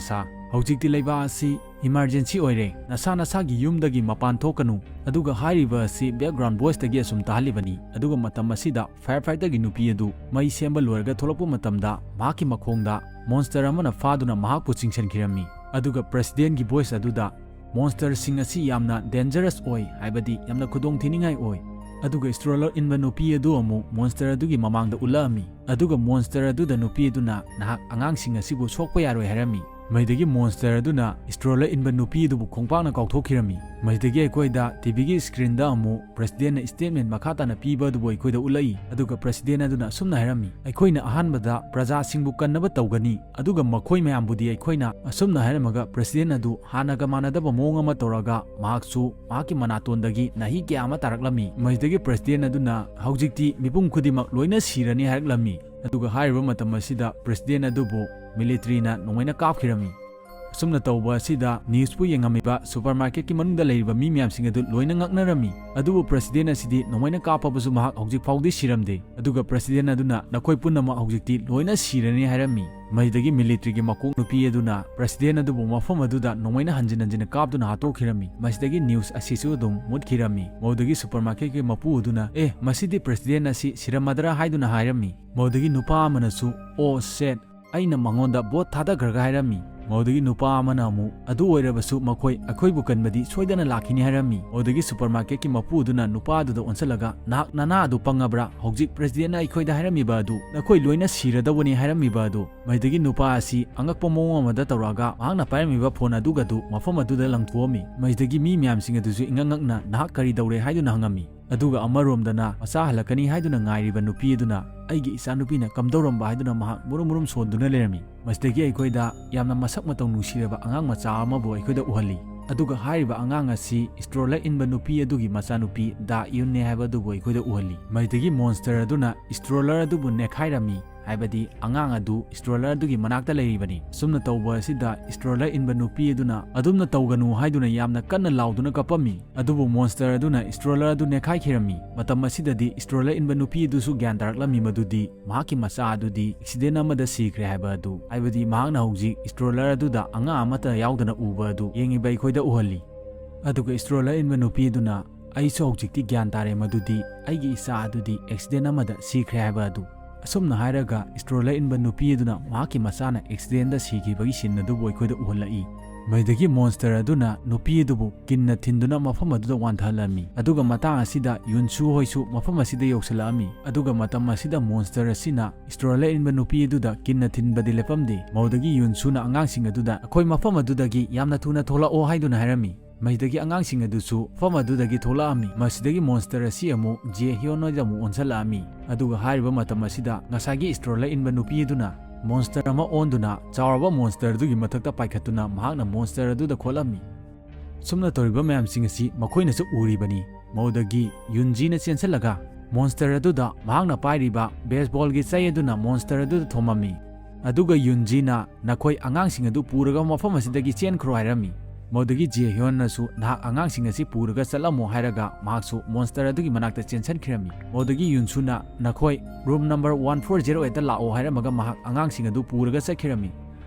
ꯁꯥ, ꯍꯧꯖꯤꯛꯇꯤ ꯂꯩꯕꯥꯛ ꯑꯁꯤ ꯏꯃꯔꯖꯦꯟꯁꯤ ꯑꯣꯏꯔꯦ, ꯅꯁꯥ ꯅꯁꯥꯒꯤ ꯌꯨꯝꯗꯒꯤ ꯃꯄꯥꯟ ꯊꯣꯛꯀꯅꯨ"꯫ ꯑꯗꯨꯒ ꯍꯥꯏꯔꯤꯕ ꯑꯁꯤ ꯕꯦꯛꯒ꯭ꯔꯥꯎꯟ ꯚꯣꯏꯁꯇꯒꯤ ꯑꯁꯨꯝ ꯇꯥꯍꯜꯂꯤꯕꯅꯤ꯫ ꯑꯗꯨꯒ ꯃꯇꯝ ꯑꯁꯤꯗ ꯐꯥꯌꯔ ꯐꯥꯏꯇꯔꯒꯤ ꯅꯨꯄꯤ ꯑꯗꯨ ꯃꯩ ꯁꯦꯝꯕ ꯂꯣꯏꯔꯒ ꯊꯣꯛꯂꯛꯄ ꯃꯇꯝꯗ ꯃꯍꯥꯛꯀꯤ ꯃꯈꯣꯡꯗ ꯃꯣꯟꯁꯇꯔ ꯑꯃꯅ ꯐꯥꯗꯨꯅ ꯃꯍꯥꯛꯄꯨ ꯆꯤꯡꯁꯤꯟꯈꯤꯔꯝꯃꯤ꯫ ꯑꯗꯨꯒ ꯄ꯭ꯔꯁꯤꯗꯦꯟꯒꯤ ꯚꯣꯏꯁ ꯑꯗꯨꯗ, "ꯃꯣꯟꯁꯇꯔꯁꯤꯡ ꯑꯁꯤ ꯌꯥꯝꯅ ꯗꯦꯟꯖꯔꯁ ꯑꯣꯏ, ꯍꯥꯏꯕꯗꯤ ꯌꯥꯝꯅ ꯈꯨꯗꯣꯡꯊꯤꯅꯤꯡꯉꯥꯏ ꯑꯣꯏ"꯫ ꯑꯗꯨꯒ ꯁ꯭ꯇ꯭ꯔꯣꯂꯔ ꯏꯟꯕ ꯅꯨꯄꯤ ꯑꯗꯨ ꯑꯃꯨꯛ ꯃꯣꯟꯁꯇꯔ ꯑꯗꯨꯒꯤ ꯃꯃꯥꯡꯗ ꯎꯠꯂꯛꯑꯝꯃꯤ꯫ ꯑꯗꯨꯒ ꯃꯣꯟꯁꯇꯔ ꯑꯗꯨꯗ ꯅꯨꯄꯤ ꯑꯗꯨꯅ, "ꯅꯍꯥꯛ ꯑꯉꯥꯡꯁꯤꯡ ꯑꯁꯤꯕꯨ ꯁꯣꯛꯄ ꯌꯥꯔꯣꯏ" ꯍꯥꯏꯔꯝꯃꯤ꯫ ꯃꯁꯤꯗꯒꯤ ꯃꯣꯟꯁꯇꯔ ꯑꯗꯨꯅ ꯁ꯭ꯇ꯭ꯔꯣꯂꯔ ꯏꯟꯕ ꯅꯨꯄꯤ ꯑꯗꯨꯕꯨ ꯈꯣꯡꯄꯥꯛꯅ ꯀꯥꯎꯊꯣꯛꯈꯤꯔꯝꯃꯤ꯫ ꯃꯁꯤꯗꯒꯤ ꯑꯩꯈꯣꯏꯗ ꯇꯤꯚꯤꯒꯤ ꯁ꯭ꯀ꯭ꯔꯤꯟꯗ ꯑꯃꯨꯛ ꯄ꯭ꯔꯁꯤꯗꯦꯟꯅ ꯁ꯭ꯇꯦꯠꯃꯦꯟ ꯃꯈꯥ ꯇꯥꯅ ꯄꯤꯕ ꯑꯗꯨꯕꯨ ꯑꯩꯈꯣꯏꯗ ꯎꯠꯂꯛꯏ꯫ ꯑꯗꯨꯒ ꯄ꯭ꯔꯁꯤꯗꯦꯟ ꯑꯗꯨꯅ ꯑꯁꯨꯝꯅ ꯍꯥꯏꯔꯝꯃꯤ, "ꯑꯩꯈꯣꯏꯅ ꯑꯍꯥꯟꯕꯗ ꯄ꯭ꯔꯖꯥꯁꯤꯡꯕꯨ ꯀꯟꯅꯕ ꯇꯧꯒꯅꯤ, ꯑꯗꯨꯒ ꯃꯈꯣꯏ ꯃꯌꯥꯝꯕꯨꯗꯤ ꯑꯩꯈꯣꯏꯅ", ꯑꯁꯨꯝꯅ ꯍꯥꯏꯔꯝꯃꯒ ꯄ꯭ꯔꯁꯤꯗꯦꯟ ꯑꯗꯨ ꯍꯥꯟꯅꯒ ꯃꯥꯟꯅꯗꯕ ꯃꯑꯣꯡ ꯑꯃ ꯇꯧꯔꯒ ꯃꯍꯥꯛꯁꯨ ꯃꯍꯥꯛꯀꯤ ꯃꯅꯥꯇꯣꯟꯗꯒꯤ ꯅꯥꯍꯤ ꯀꯌꯥ ꯑꯃ ꯇꯥꯔꯛꯂꯝꯃꯤ꯫ ꯃꯁꯤꯗꯒꯤ ꯄ꯭ꯔꯁꯤꯗꯦꯟ ꯑꯗꯨꯅ, "ꯍꯧꯖꯤꯛꯇꯤ ꯃꯤꯄꯨꯝ ꯈꯨꯗꯤꯡꯃꯛ ꯂꯣꯏꯅ ꯁꯤꯔꯅꯤ" ꯍꯥꯏꯔꯛꯂꯝꯃꯤ꯫ ꯑꯗꯨꯒ ꯍꯥꯏꯔꯤꯕ ꯃꯇꯝ ꯑꯁꯤꯗ president ꯑꯗꯨꯕꯨ militaryꯅ ꯅꯣꯡꯃꯩꯅ ꯀꯥꯞꯈꯤꯔꯝꯃꯤ꯫ ꯑꯁꯨꯝꯅ ꯇꯧꯕ ꯑꯁꯤꯗ newsꯄꯨ ꯌꯦꯡꯉꯝꯃꯤꯕ supermarketꯀꯤ ꯃꯅꯨꯡꯗ ꯂꯩꯔꯤꯕ ꯃꯤ ꯃꯌꯥꯝꯁꯤꯡ ꯑꯗꯨ ꯂꯣꯏꯅ ꯉꯛꯅꯔꯝꯃꯤ꯫ ꯑꯗꯨꯕꯨ president ꯑꯁꯤꯗꯤ ꯅꯣꯡꯃꯩꯅ ꯀꯥꯞꯄꯕꯁꯨ ꯃꯍꯥꯛ ꯍꯧꯖꯤꯛ ꯐꯥꯎꯗꯤ ꯁꯤꯔꯝꯗꯦ꯫ ꯑꯗꯨꯒ president ꯑꯗꯨꯅ "ꯅꯈꯣꯏ ꯄꯨꯝꯅꯃꯛ ꯍꯧꯖꯤꯛꯇꯤ ꯂꯣꯏꯅ ꯁꯤꯔꯅꯤ" ꯍꯥꯏꯔꯝꯃꯤ꯫ ꯃꯁꯤꯗꯒꯤ militaryꯒꯤ ꯃꯀꯣꯛ ꯅꯨꯄꯤ ꯑꯗꯨꯅ president ꯑꯗꯨꯕꯨ ꯃꯐꯝ ꯑꯗꯨꯗ ꯅꯣꯡꯃꯩꯅ ꯍꯟꯖꯤꯟ ꯍꯟꯖꯤꯟꯅ ꯀꯥꯞꯇꯨꯅ ꯍꯥꯠꯇꯣꯛꯈꯤꯔꯝꯃꯤ꯫ ꯃꯁꯤꯗꯒꯤ news ꯑꯁꯤꯁꯨ ꯑꯗꯨꯝ ꯃꯨꯠꯈꯤꯔꯝꯃꯤ꯫ ꯃꯗꯨꯗꯒꯤ supermarketꯀꯤ ꯃꯄꯨ ꯑꯗꯨꯅ, "ꯑꯦ, ꯃꯁꯤꯗꯤ president ꯑꯁꯤ ꯁꯤꯔꯝꯃꯗ꯭ꯔꯥ?" ꯍꯥꯏꯗꯨꯅ ꯍꯥꯏꯔꯝꯃꯤ꯫ ꯃꯗꯨꯗꯒꯤ ꯅꯨꯄꯥ ꯑꯃꯅꯁꯨ, "Oh shit, ꯑꯩꯅ ꯃꯉꯣꯟꯗ vote ꯊꯥꯗꯈ꯭ꯔꯒ" ꯍꯥꯏꯔꯝꯃꯤ꯫ ꯃꯗꯨꯗꯒꯤ ꯅꯨꯄꯥ ꯑꯃꯅ ꯑꯃꯨꯛ, "ꯑꯗꯨ ꯑꯣꯏꯔꯕꯁꯨ ꯃꯈꯣꯏ ꯑꯩꯈꯣꯏꯕꯨ ꯀꯟꯕꯗꯤ ꯁꯣꯏꯗꯅ ꯂꯥꯛꯈꯤꯅꯤ" ꯍꯥꯏꯔꯝꯃꯤ꯫ ꯃꯗꯨꯗꯒꯤ supermarketꯀꯤ ꯃꯄꯨꯗꯨꯅ ꯅꯨꯄꯥꯗꯨꯗ ꯑꯣꯟꯁꯤꯜꯂꯒ, "ꯅꯍꯥꯛ ꯅꯅꯥ ꯑꯗꯨ ꯄꯪꯉꯕ꯭ꯔꯥ? ꯍꯧꯖꯤꯛ presidentꯅ ꯑꯩꯈꯣꯏꯗ ꯍꯥꯏꯔꯝꯃꯤꯕ ꯑꯗꯨ, ꯅꯈꯣꯏ ꯂꯣꯏꯅ ꯁꯤꯔꯗꯧꯕꯅꯤ ꯍꯥꯏꯔꯝꯃꯤꯕ ꯑꯗꯨ?" ꯃꯗꯨꯗꯒꯤ ꯅꯨꯄꯥ ꯑꯁꯤ ꯑꯉꯛꯄ ꯃꯑꯣꯡ ꯑꯃꯗ ꯇꯧꯔꯛꯑꯒ ꯃꯍꯥꯛꯅ ꯄꯥꯏꯔꯝꯃꯤꯕ phone ꯑꯗꯨꯒꯗꯨ ꯃꯐꯝ ꯑꯗꯨꯗ ꯂꯪꯊꯣꯛꯑꯝꯃꯤ꯫ ꯃꯗꯨꯗꯒꯤ ꯃꯤ ꯃꯌꯥꯝꯁꯤꯡ ꯑꯗꯨꯁꯨ ꯏꯉꯛ ꯉꯛꯅ, "ꯅꯍꯥꯛ ꯀꯔꯤ ꯇꯧꯔꯦ?" ꯍꯥꯏꯗꯨꯅ ꯍꯪꯉꯝꯃꯤ꯫ ꯑꯗꯨꯒ ꯑꯃꯔꯣꯝꯗꯅ ꯃꯆꯥ ꯍꯜꯂꯛꯀꯅꯤ ꯍꯥꯏꯗꯨꯅ ꯉꯥꯏꯔꯤꯕ ꯅꯨꯄꯤ ꯑꯗꯨꯅ, "ꯑꯩꯒꯤ ꯏꯆꯥꯅꯨꯄꯤꯅ ꯀꯝꯗꯧꯔꯝꯕ?" ꯍꯥꯏꯗꯨꯅ ꯃꯍꯥꯛ ꯃꯨꯔꯨꯝ ꯃꯨꯔꯨꯝ ꯁꯣꯟꯗꯨꯅ ꯂꯩꯔꯝꯃꯤ꯫ ꯃꯁꯤꯗꯒꯤ ꯑꯩꯈꯣꯏꯗ ꯌꯥꯝꯅ ꯃꯁꯛ ꯃꯇꯧ ꯅꯨꯡꯁꯤꯔꯕ ꯑꯉꯥꯡ ꯃꯆꯥ ꯑꯃꯕꯨ ꯑꯩꯈꯣꯏꯗ ꯎꯍꯜꯂꯤ꯫ ꯑꯗꯨꯒ ꯍꯥꯏꯔꯤꯕ ꯑꯉꯥꯡ ꯑꯁꯤ stroller ꯏꯟꯕ ꯅꯨꯄꯤ ꯑꯗꯨꯒꯤ ꯃꯆꯥꯅꯨꯄꯤ ꯗꯥ ꯌꯨꯟꯅꯦ ꯍꯥꯏꯕ ꯑꯗꯨꯕꯨ ꯑꯩꯈꯣꯏꯗ ꯎꯍꯜꯂꯤ꯫ ꯃꯁꯤꯗꯒꯤ monster ꯑꯗꯨꯅ stroller ꯑꯗꯨꯕꯨ ꯅꯦꯠꯈꯥꯏꯔꯝꯃꯤ꯫ ꯍꯥꯏꯕꯗꯤ ꯑꯉꯥꯡ ꯑꯗꯨ stroller ꯑꯗꯨꯒꯤ ꯃꯅꯥꯛꯇ ꯂꯩꯔꯤꯕꯅꯤ꯫ ꯑꯁꯨꯝꯅ ꯇꯧꯕ ꯑꯁꯤꯗ stroller ꯏꯟꯕ ꯅꯨꯄꯤ ꯑꯗꯨꯅ ꯑꯗꯨꯝꯅ ꯇꯧꯒꯅꯨ ꯍꯥꯏꯗꯨꯅ ꯌꯥꯝꯅ ꯀꯟꯅ ꯂꯥꯎꯗꯨꯅ ꯀꯞꯄꯝꯃꯤ꯫ ꯑꯗꯨꯕꯨ monster ꯑꯗꯨꯅ stroller ꯑꯗꯨ ꯅꯦꯠꯈꯥꯏꯈꯤꯔꯝꯃꯤ꯫ ꯃꯇꯝ ꯑꯁꯤꯗꯗꯤ stroller ꯏꯟꯕ ꯅꯨꯄꯤ ꯑꯗꯨꯁꯨ ꯒ꯭ꯌꯥꯟ ꯇꯥꯔꯛꯂꯝꯃꯤ ꯃꯗꯨꯗꯤ ꯃꯍꯥꯛꯀꯤ ꯃꯆꯥ ꯑꯗꯨꯗꯤ accident ꯑꯃꯗ ꯁꯤꯈ꯭ꯔꯦ ꯍꯥꯏꯕ ꯑꯗꯨ, ꯍꯥꯏꯕꯗꯤ ꯃꯍꯥꯛꯅ ꯍꯧꯖꯤꯛ stroller ꯑꯗꯨꯗ ꯑꯉꯥꯡ ꯑꯃꯠꯇ ꯌꯥꯎꯗꯅ ꯎꯕ ꯑꯗꯨ ꯌꯦꯡꯉꯤꯕ ꯑꯩꯈꯣꯏꯗ ꯎꯍꯜꯂꯤ꯫ ꯑꯗꯨꯒ stroller ꯏꯟꯕ ꯅꯨꯄꯤ ꯑꯗꯨꯅ, "ꯑꯩꯁꯨ ꯍꯧꯖꯤꯛꯇꯤ ꯒ꯭ꯌꯥꯟ ꯇꯥꯔꯦ ꯃꯗꯨꯗꯤ ꯑꯩꯒꯤ ꯏꯆꯥ ꯑꯗꯨꯗꯤ accident ꯑꯃꯗ ꯁꯤꯈ꯭ꯔꯦ ꯍꯥꯏꯕ ꯑꯗꯨ"꯫ ꯑꯁꯨꯝꯅ ꯍꯥꯏꯔꯒ stroller ꯏꯟꯕ ꯅꯨꯄꯤ ꯑꯗꯨꯅ ꯃꯍꯥꯛꯀꯤ ꯃꯆꯥꯅ accidentꯗ ꯁꯤꯈꯤꯕꯒꯤ scene ꯑꯗꯨꯕꯨ ꯑꯩꯈꯣꯏꯗ ꯎꯍꯜꯂꯛꯏ꯫ ꯃꯗꯨꯗꯒꯤ monster ꯑꯗꯨꯅ ꯅꯨꯄꯤ ꯑꯗꯨꯕꯨ ꯀꯤꯟꯅ ꯊꯤꯟꯗꯨꯅ ꯃꯐꯝ ꯑꯗꯨꯗ ꯋꯥꯟꯊꯍꯜꯂꯝꯃꯤ꯫ ꯑꯗꯨꯒ ꯃꯇꯥꯡ ꯑꯁꯤꯗ ꯌꯨꯟꯁꯨ ꯍꯣꯏꯁꯨ ꯃꯐꯝ ꯑꯁꯤꯗ ꯌꯧꯁꯤꯜꯂꯛꯑꯝꯃꯤ꯫ ꯑꯗꯨꯒ ꯃꯇꯝ ꯑꯁꯤꯗ monster ꯑꯁꯤꯅ stroller ꯏꯟꯕ ꯅꯨꯄꯤ ꯑꯗꯨꯗ ꯀꯤꯟꯅ ꯊꯤꯟꯕꯗꯤ ꯂꯦꯞꯄꯝꯗꯦ꯫ ꯃꯗꯨꯗꯒꯤ ꯌꯨꯟꯁꯨꯅ ꯑꯉꯥꯡꯁꯤꯡ ꯑꯗꯨꯗ, "ꯑꯩꯈꯣꯏ ꯃꯐꯝ ꯑꯗꯨꯗꯒꯤ ꯌꯥꯝꯅ ꯊꯨꯅ ꯊꯣꯛꯂꯛꯑꯣ" ꯍꯥꯏꯗꯨꯅ ꯍꯥꯏꯔꯝꯃꯤ꯫ ꯃꯁꯤꯗꯒꯤ ꯑꯉꯥꯡꯁꯤꯡ ꯑꯗꯨꯁꯨ ꯃꯐꯝ ꯑꯗꯨꯗꯒꯤ ꯊꯣꯛꯂꯛꯑꯝꯃꯤ꯫ ꯃꯁꯤꯗꯒꯤ monster ꯑꯁꯤ ꯑꯃꯨꯛ ꯖꯦ ꯍꯤꯌꯣꯟ ꯍꯣꯏꯗ ꯑꯃꯨꯛ ꯑꯣꯟꯁꯤꯜꯂꯛꯑꯝꯃꯤ꯫ ꯑꯗꯨꯒ ꯍꯥꯏꯔꯤꯕ ꯃꯇꯝ ꯑꯁꯤꯗ ꯉꯁꯥꯏꯒꯤ stroller ꯏꯟꯕ ꯅꯨꯄꯤ ꯑꯗꯨꯅ monster ꯑꯃ ꯑꯣꯟꯗꯨꯅ ꯆꯥꯎꯔꯕ monster ꯑꯗꯨꯒꯤ ꯃꯊꯛꯇ ꯄꯥꯏꯈꯠꯇꯨꯅ ꯃꯍꯥꯛꯅ monster ꯑꯗꯨꯗ ꯈꯣꯠꯂꯝꯃꯤ꯫ ꯁꯨꯝꯅ ꯇꯧꯔꯤꯕ ꯃꯌꯥꯝꯁꯤꯡ ꯑꯁꯤ ꯃꯈꯣꯏꯅꯁꯨ ꯎꯔꯤꯕꯅꯤ꯫ ꯃꯗꯨꯗꯒꯤ ꯌꯨꯟꯖꯤꯅ ꯆꯦꯟꯁꯤꯜꯂꯒ, ꯃꯣꯟꯁꯇꯔ ꯑꯗꯨꯗ ꯃꯍꯥꯛꯅ ꯄꯥꯏꯔꯤꯕ ꯕꯦꯁꯕꯣꯜꯒꯤ ꯆꯩ ꯑꯗꯨꯅ ꯃꯣꯟꯁꯇꯔ ꯑꯗꯨꯗ ꯊꯣꯝꯃꯝꯃꯤ꯫ ꯑꯗꯨꯒ ꯌꯨꯟꯖꯤꯅ ꯅꯈꯣꯏ ꯑꯉꯥꯡꯁꯤꯡ ꯑꯗꯨ ꯄꯨꯔꯒ ꯃꯐꯝ ꯑꯁꯤꯗꯒꯤ ꯆꯦꯟꯈ꯭ꯔꯣ ꯍꯥꯏꯔꯝꯃꯤ꯫ ꯃꯗꯨꯗꯒꯤ ꯖꯦ ꯍ꯭ꯌꯣꯟꯅꯁꯨ ꯅꯍꯥꯛ ꯑꯉꯥꯡꯁꯤꯡ ꯑꯁꯤ ꯄꯨꯔꯒ ꯆꯠꯂꯝꯃꯣ ꯍꯥꯏꯔꯒ ꯃꯍꯥꯛꯁꯨ ꯃꯣꯟꯁꯇꯔ ꯑꯗꯨꯒꯤ ꯃꯅꯥꯛꯇ ꯆꯦꯟꯁꯤꯟꯈꯤꯔꯝꯃꯤ꯫ ꯃꯗꯨꯗꯒꯤ ꯌꯨꯟꯁꯨꯅ ꯅꯈꯣꯏ room number one four zero ꯑꯩꯠꯇ ꯂꯥꯛꯑꯣ ꯍꯥꯏꯔꯝꯃꯒ ꯃꯍꯥꯛ ꯑꯉꯥꯡꯁꯤꯡ ꯑꯗꯨ ꯄꯨꯔꯒ ꯆꯠꯈꯤꯔꯝꯃꯤ꯫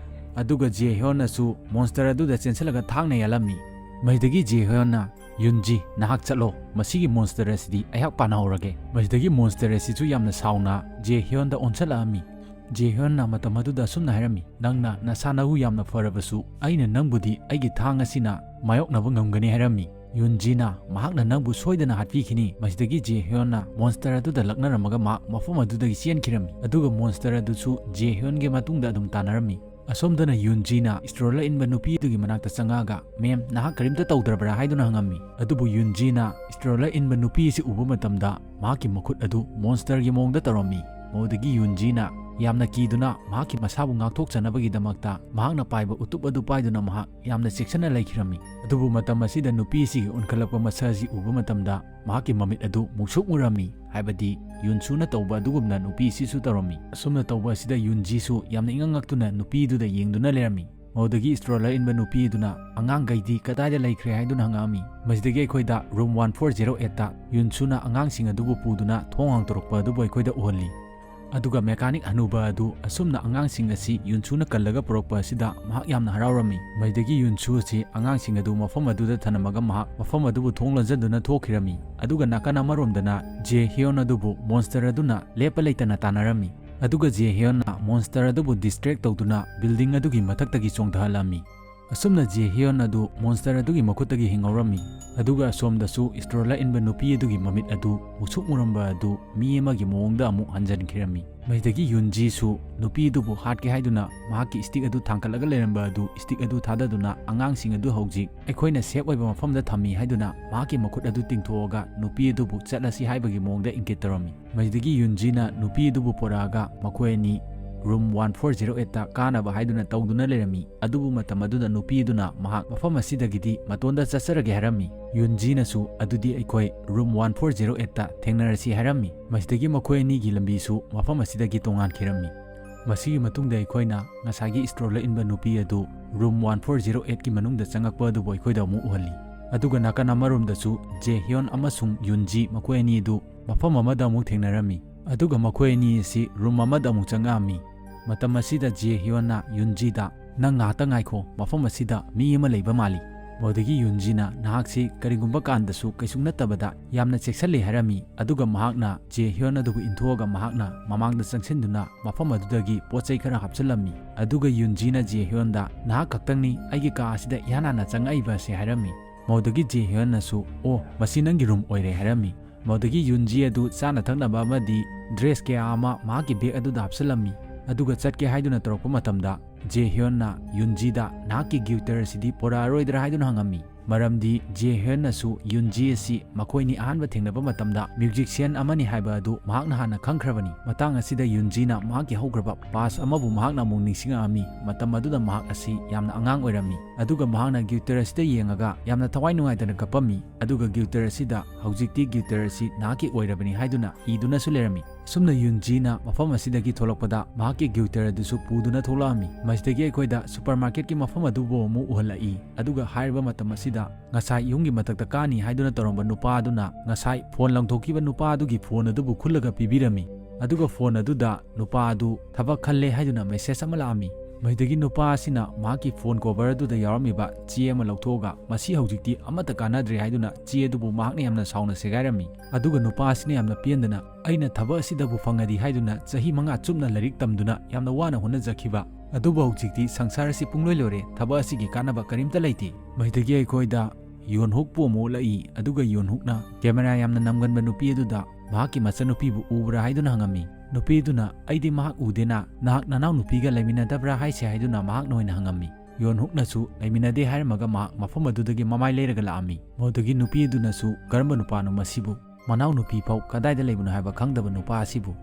ꯑꯗꯨꯒ ꯖꯦ ꯍ꯭ꯌꯣꯟꯅꯁꯨ ꯃꯣꯟꯁꯇꯔ ꯑꯗꯨꯗ ꯆꯦꯟꯁꯤꯜꯂꯒ ꯊꯥꯡꯅ ꯌꯥꯜꯂꯝꯃꯤ꯫ ꯃꯁꯤꯗꯒꯤ ꯖꯦ ꯍ꯭ꯌꯣꯟꯅ, "ꯌꯨꯟꯖꯤ, ꯅꯍꯥꯛ ꯆꯠꯂꯣ, ꯃꯁꯤꯒꯤ ꯃꯣꯟꯁꯇꯔ ꯑꯁꯤꯗꯤ ꯑꯩꯍꯥꯛ ꯄꯥꯟꯅꯍꯧꯔꯒꯦ"꯫ ꯃꯁꯤꯗꯒꯤ ꯃꯣꯟꯁꯇꯔ ꯑꯁꯤꯁꯨ ꯌꯥꯝꯅ ꯁꯥꯎꯅ ꯖꯦ ꯍ꯭ꯌꯣꯟꯗ ꯑꯣꯟꯁꯤꯜꯂꯛꯑꯝꯃꯤ꯫ ꯖꯦ ꯍ꯭ꯌꯣꯟꯅ ꯃꯇꯝ ꯑꯗꯨꯗ ꯑꯁꯨꯝꯅ ꯍꯥꯏꯔꯝꯃꯤ, "ꯅꯪꯅ ꯅꯁꯥ ꯅꯎ ꯌꯥꯝꯅ ꯐꯔꯕꯁꯨ ꯑꯩꯅ ꯅꯪꯕꯨꯗꯤ ꯑꯩꯒꯤ ꯊꯥꯡ ꯑꯁꯤꯅ ꯃꯥꯌꯣꯛꯅꯕ ꯉꯝꯒꯅꯤ" ꯍꯥꯏꯔꯝꯃꯤ꯫ ꯌꯨꯟꯖꯤꯅ, "ꯃꯍꯥꯛꯅ ꯅꯪꯕꯨ ꯁꯣꯏꯗꯅ ꯍꯥꯠꯄꯤꯈꯤꯅꯤ"꯫ ꯃꯁꯤꯗꯒꯤ ꯖꯦ ꯍ꯭ꯌꯣꯟꯅ ꯃꯣꯟꯁꯇꯔ ꯑꯗꯨꯗ ꯂꯛꯅꯔꯝꯃꯒ ꯃꯍꯥꯛ ꯃꯐꯝ ꯑꯗꯨꯗꯒꯤ ꯆꯦꯟꯈꯤꯔꯝꯃꯤ꯫ ꯑꯗꯨꯒ ꯃꯣꯟꯁꯇꯔ ꯑꯗꯨꯁꯨ ꯖꯦ ꯍ꯭ꯌꯣꯟꯒꯤ ꯃꯇꯨꯡꯗ ꯑꯗꯨꯝ ꯇꯥꯟꯅꯔꯝꯃꯤ꯫ ꯑꯁꯣꯝꯗꯅ ꯌꯨꯟꯖꯤꯅ ꯁ꯭ꯇ꯭ꯔꯣꯂꯔ ꯏꯟꯕ ꯅꯨꯄꯤ ꯑꯗꯨꯒꯤ ꯃꯅꯥꯛꯇ ꯆꯪꯉꯛꯑꯒ, "ꯃꯦꯝ, ꯅꯍꯥꯛ ꯀꯔꯤꯝꯇ ꯇꯧꯗ꯭ꯔꯕ꯭ꯔꯥ?" ꯍꯥꯏꯗꯨꯅ ꯍꯪꯉꯝꯃꯤ꯫ ꯑꯗꯨꯕꯨ ꯌꯨꯟꯖꯤꯅ ꯁ꯭ꯇ꯭ꯔꯣꯂꯔ ꯏꯟꯕ ꯅꯨꯄꯤ ꯑꯁꯤ ꯎꯕ ꯃꯇꯝꯗ ꯃꯍꯥꯛꯀꯤ ꯃꯈꯨꯠ ꯑꯗꯨ ꯃꯣꯟꯁꯇꯔꯒꯤ ꯃꯑꯣꯡꯗ ꯇꯧꯔꯝꯃꯤ꯫ ꯃꯗꯨꯗꯒꯤ ꯌꯨꯟꯖꯤꯅ ꯌꯥꯝꯅ ꯀꯤꯗꯨꯅ ꯃꯍꯥꯛꯀꯤ ꯃꯁꯥꯕꯨ ꯉꯥꯛꯊꯣꯛꯆꯅꯕꯒꯤꯗꯃꯛꯇ ꯃꯍꯥꯛꯅ ꯄꯥꯏꯕ ꯎꯇꯨꯞ ꯑꯗꯨ ꯄꯥꯏꯗꯨꯅ ꯃꯍꯥꯛ ꯌꯥꯝꯅ ꯆꯦꯛꯁꯤꯟꯅ ꯂꯩꯈꯤꯔꯝꯃꯤ꯫ ꯑꯗꯨꯕꯨ ꯃꯇꯝ ꯑꯁꯤꯗ ꯅꯨꯄꯤ ꯑꯁꯤꯒꯤ ꯎꯟꯈꯠꯂꯛꯄ ꯃꯁꯛ ꯑꯁꯤ ꯎꯕ ꯃꯇꯝꯗ ꯃꯍꯥꯛꯀꯤ ꯃꯃꯤꯠ ꯑꯗꯨ ꯃꯨꯛꯁꯨꯛ ꯃꯨꯔꯝꯃꯤ, ꯍꯥꯏꯕꯗꯤ ꯌꯨꯟꯁꯨꯅ ꯇꯧꯕ ꯑꯗꯨꯒꯨꯝꯅ ꯅꯨꯄꯤ ꯑꯁꯤꯁꯨ ꯇꯧꯔꯝꯃꯤ꯫ ꯑꯁꯨꯝꯅ ꯇꯧꯕ ꯑꯁꯤꯗ ꯌꯨꯟꯖꯤꯁꯨ ꯌꯥꯝꯅ ꯏꯉꯛ ꯉꯛꯇꯨꯅ ꯅꯨꯄꯤꯗꯨꯗ ꯌꯦꯡꯗꯨꯅ ꯂꯩꯔꯝꯃꯤ꯫ ꯃꯗꯨꯗꯒꯤ ꯁ꯭ꯇ꯭ꯔꯣꯂꯔ ꯏꯟꯕ ꯅꯨꯄꯤ ꯑꯗꯨꯅ, "ꯑꯉꯥꯡꯈꯩꯗꯤ ꯀꯗꯥꯏꯗ ꯂꯩꯈ꯭ꯔꯦ?" ꯍꯥꯏꯗꯨꯅ ꯍꯪꯉꯛꯑꯝꯃꯤ꯫ ꯃꯁꯤꯗꯒꯤ ꯑꯩꯈꯣꯏꯗ ꯔꯨꯝ ꯋꯥꯟ ꯐꯣꯔ ꯖꯦꯔꯣ ꯑꯩꯠꯇ ꯌꯨꯟꯁꯨꯅ ꯑꯉꯥꯡꯁꯤꯡ ꯑꯗꯨꯕꯨ ꯄꯨꯗꯨꯅ ꯊꯣꯡ ꯍꯥꯡꯗꯣꯔꯛꯄ ꯑꯗꯨꯕꯨ ꯑꯩꯈꯣꯏꯗ ꯎꯍꯜꯂꯤ꯫ ꯑꯗꯨꯒ ꯃꯦꯀꯥꯅꯤꯛ ꯍꯅꯨꯕ ꯑꯗꯨ ꯑꯁꯨꯝꯅ ꯑꯉꯥꯡꯁꯤꯡ ꯑꯁꯤ ꯌꯨꯟꯁꯨꯅ ꯀꯜꯂꯒ ꯄꯨꯔꯛꯄ ꯑꯁꯤꯗ ꯃꯍꯥꯛ ꯌꯥꯝꯅ ꯍꯔꯥꯎꯔꯝꯃꯤ꯫ ꯃꯁꯤꯗꯒꯤ ꯌꯨꯟꯁꯨ ꯑꯁꯤ ꯑꯉꯥꯡꯁꯤꯡ ꯑꯗꯨ ꯃꯐꯝ ꯑꯗꯨꯗ ꯊꯅꯝꯃꯒ ꯃꯍꯥꯛ ꯃꯐꯝ ꯑꯗꯨꯕꯨ ꯊꯣꯡ ꯂꯣꯟꯖꯟꯗꯨꯅ ꯊꯣꯛꯈꯤꯔꯝꯃꯤ꯫ ꯑꯗꯨꯒ ꯅꯥꯀꯟ ꯑꯃꯔꯣꯝꯗꯅ ꯖꯦ ꯍ꯭ꯌꯣꯟ ꯑꯗꯨꯕꯨ ꯃꯣꯟꯁꯇꯔ ꯑꯗꯨꯅ ꯂꯦꯞꯄ ꯂꯩꯇꯅ ꯇꯥꯟꯅꯔꯝꯃꯤ꯫ ꯑꯗꯨꯒ ꯖꯦ ꯍ꯭ꯌꯣꯟꯅ ꯃꯣꯟꯁꯇꯔ ꯑꯗꯨꯕꯨ ꯗꯤꯁꯇ꯭ꯔꯦꯛ ꯇꯧꯗꯨꯅ ꯕꯤꯜꯗꯤꯡ ꯑꯗꯨꯒꯤ ꯃꯊꯛꯇꯒꯤ ꯆꯣꯡꯊꯍꯜꯂꯝꯃꯤ꯫ ꯑꯁꯨꯝꯅ ꯖꯦ ꯍ꯭ꯌꯣꯟ ꯑꯗꯨ ꯃꯣꯟꯁꯇꯔ ꯑꯗꯨꯒꯤ ꯃꯈꯨꯠꯇꯒꯤ ꯍꯤꯡꯍꯧꯔꯝꯃꯤ꯫ ꯑꯗꯨꯒ ꯑꯁꯣꯝꯗꯁꯨ ꯁ꯭ꯇ꯭ꯔꯣꯂꯔ ꯏꯟꯕ ꯅꯨꯄꯤ ꯑꯗꯨꯒꯤ ꯃꯃꯤꯠ ꯑꯗꯨ ꯃꯨꯁꯨꯛ ꯃꯨꯔꯝꯕ ꯑꯗꯨ ꯃꯤ ꯑꯃꯒꯤ ꯃꯑꯣꯡꯗ ꯑꯃꯨꯛ ꯍꯟꯖꯤꯟꯈꯤꯔꯝꯃꯤ꯫ ꯃꯁꯤꯗꯒꯤ ꯌꯨꯟꯖꯤꯁꯨ ꯅꯨꯄꯤ ꯑꯗꯨꯕꯨ ꯍꯥꯠꯀꯦ ꯍꯥꯏꯗꯨꯅ ꯃꯍꯥꯛꯀꯤ ꯁ꯭ꯇꯤꯛ ꯑꯗꯨ ꯊꯥꯡꯒꯠꯂꯒ ꯂꯩꯔꯝꯕ ꯑꯗꯨ ꯁ꯭ꯇꯤꯛ ꯑꯗꯨ ꯊꯥꯗꯗꯨꯅ ꯑꯉꯥꯡꯁꯤꯡ ꯑꯗꯨ ꯍꯧꯖꯤꯛ ꯑꯩꯈꯣꯏꯅ ꯁꯦꯐ ꯑꯣꯏꯕ ꯃꯐꯝꯗ ꯊꯝꯃꯤ ꯍꯥꯏꯗꯨꯅ ꯃꯍꯥꯛꯀꯤ ꯃꯈꯨꯠ ꯑꯗꯨ ꯇꯤꯡꯊꯣꯛꯑꯒ ꯅꯨꯄꯤ ꯑꯗꯨꯕꯨ ꯆꯠꯂꯁꯤ ꯍꯥꯏꯕꯒꯤ ꯃꯑꯣꯡꯗ ꯏꯪꯒꯤꯠ ꯇꯧꯔꯝꯃꯤ꯫ ꯃꯁꯤꯗꯒꯤ ꯌꯨꯟꯖꯤꯅ ꯅꯨꯄꯤ ꯑꯗꯨꯕꯨ ꯄꯣꯔꯛꯑꯒ ꯃꯈꯣꯏ ꯑꯅꯤ room one four zero eight ꯇ ꯀꯥꯅꯕ ꯍꯥꯏꯗꯨꯅ ꯇꯧꯗꯨꯅ ꯂꯩꯔꯝꯃꯤ꯫ ꯑꯗꯨꯕꯨ ꯃꯇꯝ ꯑꯗꯨꯗ ꯅꯨꯄꯤ ꯑꯗꯨꯅ ꯃꯍꯥꯛ ꯃꯐꯝ ꯑꯁꯤꯗꯒꯤꯗꯤ ꯃꯇꯣꯟꯗ ꯆꯠꯆꯔꯒꯦ ꯍꯥꯏꯔꯝꯃꯤ꯫ ꯌꯨꯟꯖꯤꯅꯁꯨ, "ꯑꯗꯨꯗꯤ ꯑꯩꯈꯣꯏ room one four zero eight ꯇ ꯊꯦꯡꯅꯔꯁꯤ" ꯍꯥꯏꯔꯝꯃꯤ꯫ ꯃꯁꯤꯗꯒꯤ ꯃꯈꯣꯏ ꯑꯅꯤꯒꯤ ꯂꯝꯕꯤꯁꯨ ꯃꯐꯝ ꯑꯁꯤꯗꯒꯤ ꯇꯣꯉꯥꯟꯈꯤꯔꯝꯃꯤ꯫ ꯃꯁꯤꯒꯤ ꯃꯇꯨꯡꯗ ꯑꯩꯈꯣꯏꯅ ꯉꯁꯥꯏꯒꯤ stroller ꯏꯟꯕ ꯅꯨꯄꯤ ꯑꯗꯨ room one four zero eight ꯀꯤ ꯃꯅꯨꯡꯗ ꯆꯪꯉꯛꯄ ꯑꯗꯨꯕꯨ ꯑꯩꯈꯣꯏꯗ ꯑꯃꯨꯛ ꯎꯍꯜꯂꯤ꯫ ꯑꯗꯨꯒ ꯅꯥꯀꯟ ꯑꯃꯔꯣꯝꯗꯁꯨ ꯖꯦꯍ꯭ꯌꯣꯟ ꯑꯃꯁꯨꯡ ꯌꯨꯟꯖꯤ, ꯃꯈꯣꯏ ꯑꯅꯤ ꯑꯗꯨ ꯃꯐꯝ ꯑꯃꯗ ꯑꯃꯨꯛ ꯊꯦꯡꯅꯔꯝꯃꯤ꯫ ꯑꯗꯨꯒ ꯃꯈꯣꯏ ꯑꯅꯤ ꯑꯁꯤ room ꯑꯃꯗ ꯑꯃꯨꯛ ꯆꯪꯉꯛꯑꯝꯃꯤ꯫ ꯃꯇꯝ ꯑꯁꯤꯗ ꯖꯦꯍ꯭ꯌꯣꯟꯅ ꯌꯨꯟꯖꯤꯗ, "ꯅꯪ ꯉꯥꯏꯍꯥꯛꯇ ꯉꯥꯏꯈꯣ, ꯃꯐꯝ ꯑꯁꯤꯗ ꯃꯤ ꯑꯃ ꯂꯩꯕ ꯃꯥꯜꯂꯤ"꯫ ꯃꯗꯨꯗꯒꯤ ꯌꯨꯟꯖꯤꯅ, "ꯅꯍꯥꯛꯁꯤ ꯀꯔꯤꯒꯨꯝꯕ ꯀꯥꯟꯗꯁꯨ ꯀꯩꯁꯨꯝ ꯅꯠꯇꯕꯗ ꯌꯥꯝꯅ ꯆꯦꯛꯁꯤꯜꯂꯤ" ꯍꯥꯏꯔꯝꯃꯤ꯫ ꯑꯗꯨꯒ ꯃꯍꯥꯛꯅ ꯖꯦꯍ꯭ꯌꯣꯟ ꯑꯗꯨꯕꯨ ꯏꯟꯊꯣꯛꯑꯒ ꯃꯍꯥꯛꯅ ꯃꯃꯥꯡꯗ ꯆꯪꯁꯤꯟꯗꯨꯅ ꯃꯐꯝ ꯑꯗꯨꯗꯒꯤ ꯄꯣꯠ ꯆꯩ ꯈꯔ ꯍꯥꯞꯆꯤꯜꯂꯝꯃꯤ꯫ ꯑꯗꯨꯒ ꯌꯨꯟꯖꯤꯅ ꯖꯦꯍ꯭ꯌꯣꯟꯗ, "ꯅꯍꯥꯛ ꯈꯛꯇꯪꯅꯤ ꯑꯩꯒꯤ ꯀꯥ ꯑꯁꯤꯗ ꯏꯍꯥꯟ ꯍꯥꯟꯅ ꯆꯪꯉꯛꯏꯕ" ꯑꯁꯤ ꯍꯥꯏꯔꯝꯃꯤ꯫ ꯃꯗꯨꯗꯒꯤ ꯖꯦꯍ꯭ꯌꯣꯟꯅꯁꯨ, "ꯑꯣ, ꯃꯁꯤ ꯅꯪꯒꯤ room ꯑꯣꯏꯔꯦ" ꯍꯥꯏꯔꯝꯃꯤ꯫ ꯃꯗꯨꯗꯒꯤ ꯌꯨꯟꯖꯤ ꯑꯗꯨ ꯆꯥꯅ ꯊꯛꯅꯕ ꯑꯃꯗꯤ dress ꯀꯌꯥ ꯑꯃ ꯃꯍꯥꯛꯀꯤ bag ꯑꯗꯨꯗ ꯍꯥꯞꯆꯤꯜꯂꯝꯃꯤ꯫ ꯑꯗꯨꯒ ꯆꯠꯀꯦ ꯍꯥꯏꯗꯨꯅ ꯇꯧꯔꯛꯄ ꯃꯇꯝꯗ, ꯖꯦꯍ꯭ꯌꯣꯟꯅ ꯌꯨꯟꯖꯤꯗ, "ꯅꯍꯥꯛꯀꯤ guitar ꯑꯁꯤꯗꯤ ꯄꯣꯔꯛꯑꯔꯣꯏꯗ꯭ꯔꯥ?" ꯍꯥꯏꯗꯨꯅ ꯍꯪꯉꯝꯃꯤ꯫ ꯃꯔꯝꯗꯤ ꯖꯦꯍ꯭ꯌꯣꯟꯅꯁꯨ ꯌꯨꯟꯖꯤ ꯑꯁꯤ ꯃꯈꯣꯏꯅꯤ ꯑꯍꯥꯟꯕ ꯊꯦꯡꯅꯕ ꯃꯇꯝꯗ musician ꯑꯃꯅꯤ ꯍꯥꯏꯕ ꯑꯗꯨ ꯃꯍꯥꯛꯅ ꯍꯥꯟꯅ ꯈꯪꯈ꯭ꯔꯕꯅꯤ꯫ ꯃꯇꯥꯡ ꯑꯁꯤꯗ ꯌꯨꯟꯖꯤꯅ ꯃꯍꯥꯛꯀꯤ ꯍꯧꯈ꯭ꯔꯕ past ꯑꯃꯕꯨ ꯃꯍꯥꯛꯅ ꯑꯃꯨꯛ ꯅꯤꯡꯁꯤꯡꯉꯛꯑꯝꯃꯤ꯫ ꯃꯇꯝ ꯑꯗꯨꯗ ꯃꯍꯥꯛ ꯑꯁꯤ ꯌꯥꯝꯅ ꯑꯉꯥꯡ ꯑꯣꯏꯔꯝꯃꯤ꯫ ꯑꯗꯨꯒ ꯃꯍꯥꯛꯅ guitar ꯑꯁꯤꯗ ꯌꯦꯡꯉꯒ ꯌꯥꯝꯅ ꯊꯋꯥꯏ ꯅꯨꯡꯉꯥꯏꯇꯅ ꯀꯞꯄꯝꯃꯤ꯫ ꯑꯗꯨꯒ guitar ꯑꯁꯤꯗ, "ꯍꯧꯖꯤꯛꯇꯤ guitar ꯑꯁꯤ ꯅꯍꯥꯛꯀꯤ ꯑꯣꯏꯔꯕꯅꯤ" ꯍꯥꯏꯗꯨꯅ ꯏꯗꯨꯅꯁꯨ ꯂꯩꯔꯝꯃꯤ꯫ ꯑꯁꯨꯝꯅ ꯌꯨꯟꯖꯤꯅ ꯃꯐꯝ ꯑꯁꯤꯗꯒꯤ ꯊꯣꯛꯂꯛꯄꯗ ꯃꯍꯥꯛꯀꯤ guitar ꯑꯗꯨꯁꯨ ꯄꯨꯗꯨꯅ ꯊꯣꯛꯂꯛꯑꯝꯃꯤ꯫ ꯃꯁꯤꯗꯒꯤ ꯑꯩꯈꯣꯏꯗ supermarket ꯀꯤ ꯃꯐꯝ ꯑꯗꯨꯕꯨ ꯑꯃꯨꯛ ꯎꯍꯜꯂꯛꯏ꯫ ꯑꯗꯨꯒ ꯍꯥꯏꯔꯤꯕ ꯃꯇꯝ ꯑꯁꯤꯗ ꯉꯁꯥꯏ ꯌꯨꯝꯒꯤ ꯃꯊꯛꯇ ꯀꯥꯅꯤ ꯍꯥꯏꯗꯨꯅ ꯇꯧꯔꯝꯕ ꯅꯨꯄꯥ ꯑꯗꯨꯅ ꯉꯁꯥꯏ phone ꯂꯪꯊꯣꯛꯈꯤꯕ ꯅꯨꯄꯥ ꯑꯗꯨꯒꯤ phone ꯑꯗꯨꯕꯨ ꯈꯨꯜꯂꯒ ꯄꯤꯕꯤꯔꯝꯃꯤ꯫ ꯑꯗꯨꯒ phone ꯑꯗꯨꯗ ꯅꯨꯄꯥ ꯑꯗꯨ ꯊꯕꯛ ꯈꯜꯂꯦ ꯍꯥꯏꯗꯨꯅ message ꯑꯃ ꯂꯥꯛꯑꯝꯃꯤ꯫ ꯃꯁꯤꯗꯒꯤ ꯅꯨꯄꯥ ꯑꯁꯤꯅ ꯃꯍꯥꯛꯀꯤ phone cover ꯑꯗꯨꯗ ꯌꯥꯎꯔꯝꯃꯤꯕ ꯆꯦ ꯑꯃ ꯂꯧꯊꯣꯛꯑꯒ, "ꯃꯁꯤ ꯍꯧꯖꯤꯛꯇꯤ ꯑꯃꯠꯇ ꯀꯥꯟꯅꯗ꯭ꯔꯦ" ꯍꯥꯏꯗꯨꯅ ꯆꯦ ꯑꯗꯨꯕꯨ ꯃꯍꯥꯛꯅ ꯌꯥꯝꯅ ꯁꯥꯎꯅ ꯁꯦꯒꯥꯏꯔꯝꯃꯤ꯫ ꯑꯗꯨꯒ ꯅꯨꯄꯥ ꯑꯁꯤꯅ ꯌꯥꯝꯅ ꯄꯦꯟꯗꯅ, "ꯑꯩꯅ ꯊꯕꯛ ꯑꯁꯤꯗꯕꯨ ꯐꯪꯉꯗꯤ" ꯍꯥꯏꯗꯨꯅ ꯆꯍꯤ ꯃꯉꯥ ꯆꯨꯞꯅ ꯂꯥꯏꯔꯤꯛ ꯇꯝꯗꯨꯅ ꯌꯥꯝꯅ ꯋꯥꯅ ꯍꯣꯠꯅꯖꯈꯤꯕ, ꯑꯗꯨꯕꯨ ꯍꯧꯖꯤꯛꯇꯤ ꯁꯪꯁꯥꯔ ꯑꯁꯤ ꯄꯨꯡꯂꯣꯏ ꯂꯣꯏꯔꯦ, ꯊꯕꯛ ꯑꯁꯤꯒꯤ ꯀꯥꯟꯅꯕ ꯀꯔꯤꯝꯇ ꯂꯩꯇꯦ꯫ ꯃꯁꯤꯗꯒꯤ ꯑꯩꯈꯣꯏꯗ ꯌꯣꯟꯍꯨꯛꯄꯨ ꯑꯃꯨꯛ ꯎꯠꯂꯛꯏ꯫ ꯑꯗꯨꯒ ꯌꯣꯟꯍꯨꯛꯅ camera ꯌꯥꯝꯅ ꯅꯝꯒꯟꯕ ꯅꯨꯄꯤ ꯑꯗꯨꯗ ꯃꯍꯥꯛꯀꯤ ꯃꯆꯟꯅꯨꯄꯤꯕꯨ ꯎꯕ꯭ꯔꯥ ꯍꯥꯏꯗꯨꯅ ꯍꯪꯉꯝꯃꯤ꯫ ꯅꯨꯄꯤ ꯑꯗꯨꯅ, "ꯑꯩꯗꯤ ꯃꯍꯥꯛ ꯎꯗꯦꯅ, ꯅꯍꯥꯛ ꯅꯅꯥꯎ ꯅꯨꯄꯤꯒ ꯂꯩꯃꯤꯟꯅꯗꯕ꯭ꯔꯥ ꯍꯥꯏꯁꯦ?" ꯍꯥꯏꯗꯨꯅ ꯃꯍꯥꯛꯅ ꯑꯣꯏꯅ ꯍꯪꯉꯝꯃꯤ꯫ ꯌꯣꯟꯍꯨꯛꯅꯁꯨ ꯂꯩꯃꯤꯟꯅꯗꯦ ꯍꯥꯏꯔꯝꯃꯒ ꯃꯍꯥꯛ ꯃꯐꯝ ꯑꯗꯨꯗꯒꯤ ꯃꯃꯥꯏ ꯂꯩꯔꯒ ꯂꯥꯛꯑꯝꯃꯤ꯫ ꯃꯗꯨꯗꯒꯤ ꯅꯨꯄꯤ ꯑꯗꯨꯅꯁꯨ, "ꯀꯔꯝꯕ ꯅꯨꯄꯥꯅꯣ ꯃꯁꯤꯕꯨ? ꯃꯅꯥꯎ ꯅꯨꯄꯤ ꯐꯥꯎ ꯀꯗꯥꯏꯗ ꯂꯩꯕꯅꯣ ꯍꯥꯏꯕ ꯈꯪꯗꯕ ꯅꯨꯄꯥ ꯑꯁꯤꯕꯨ?"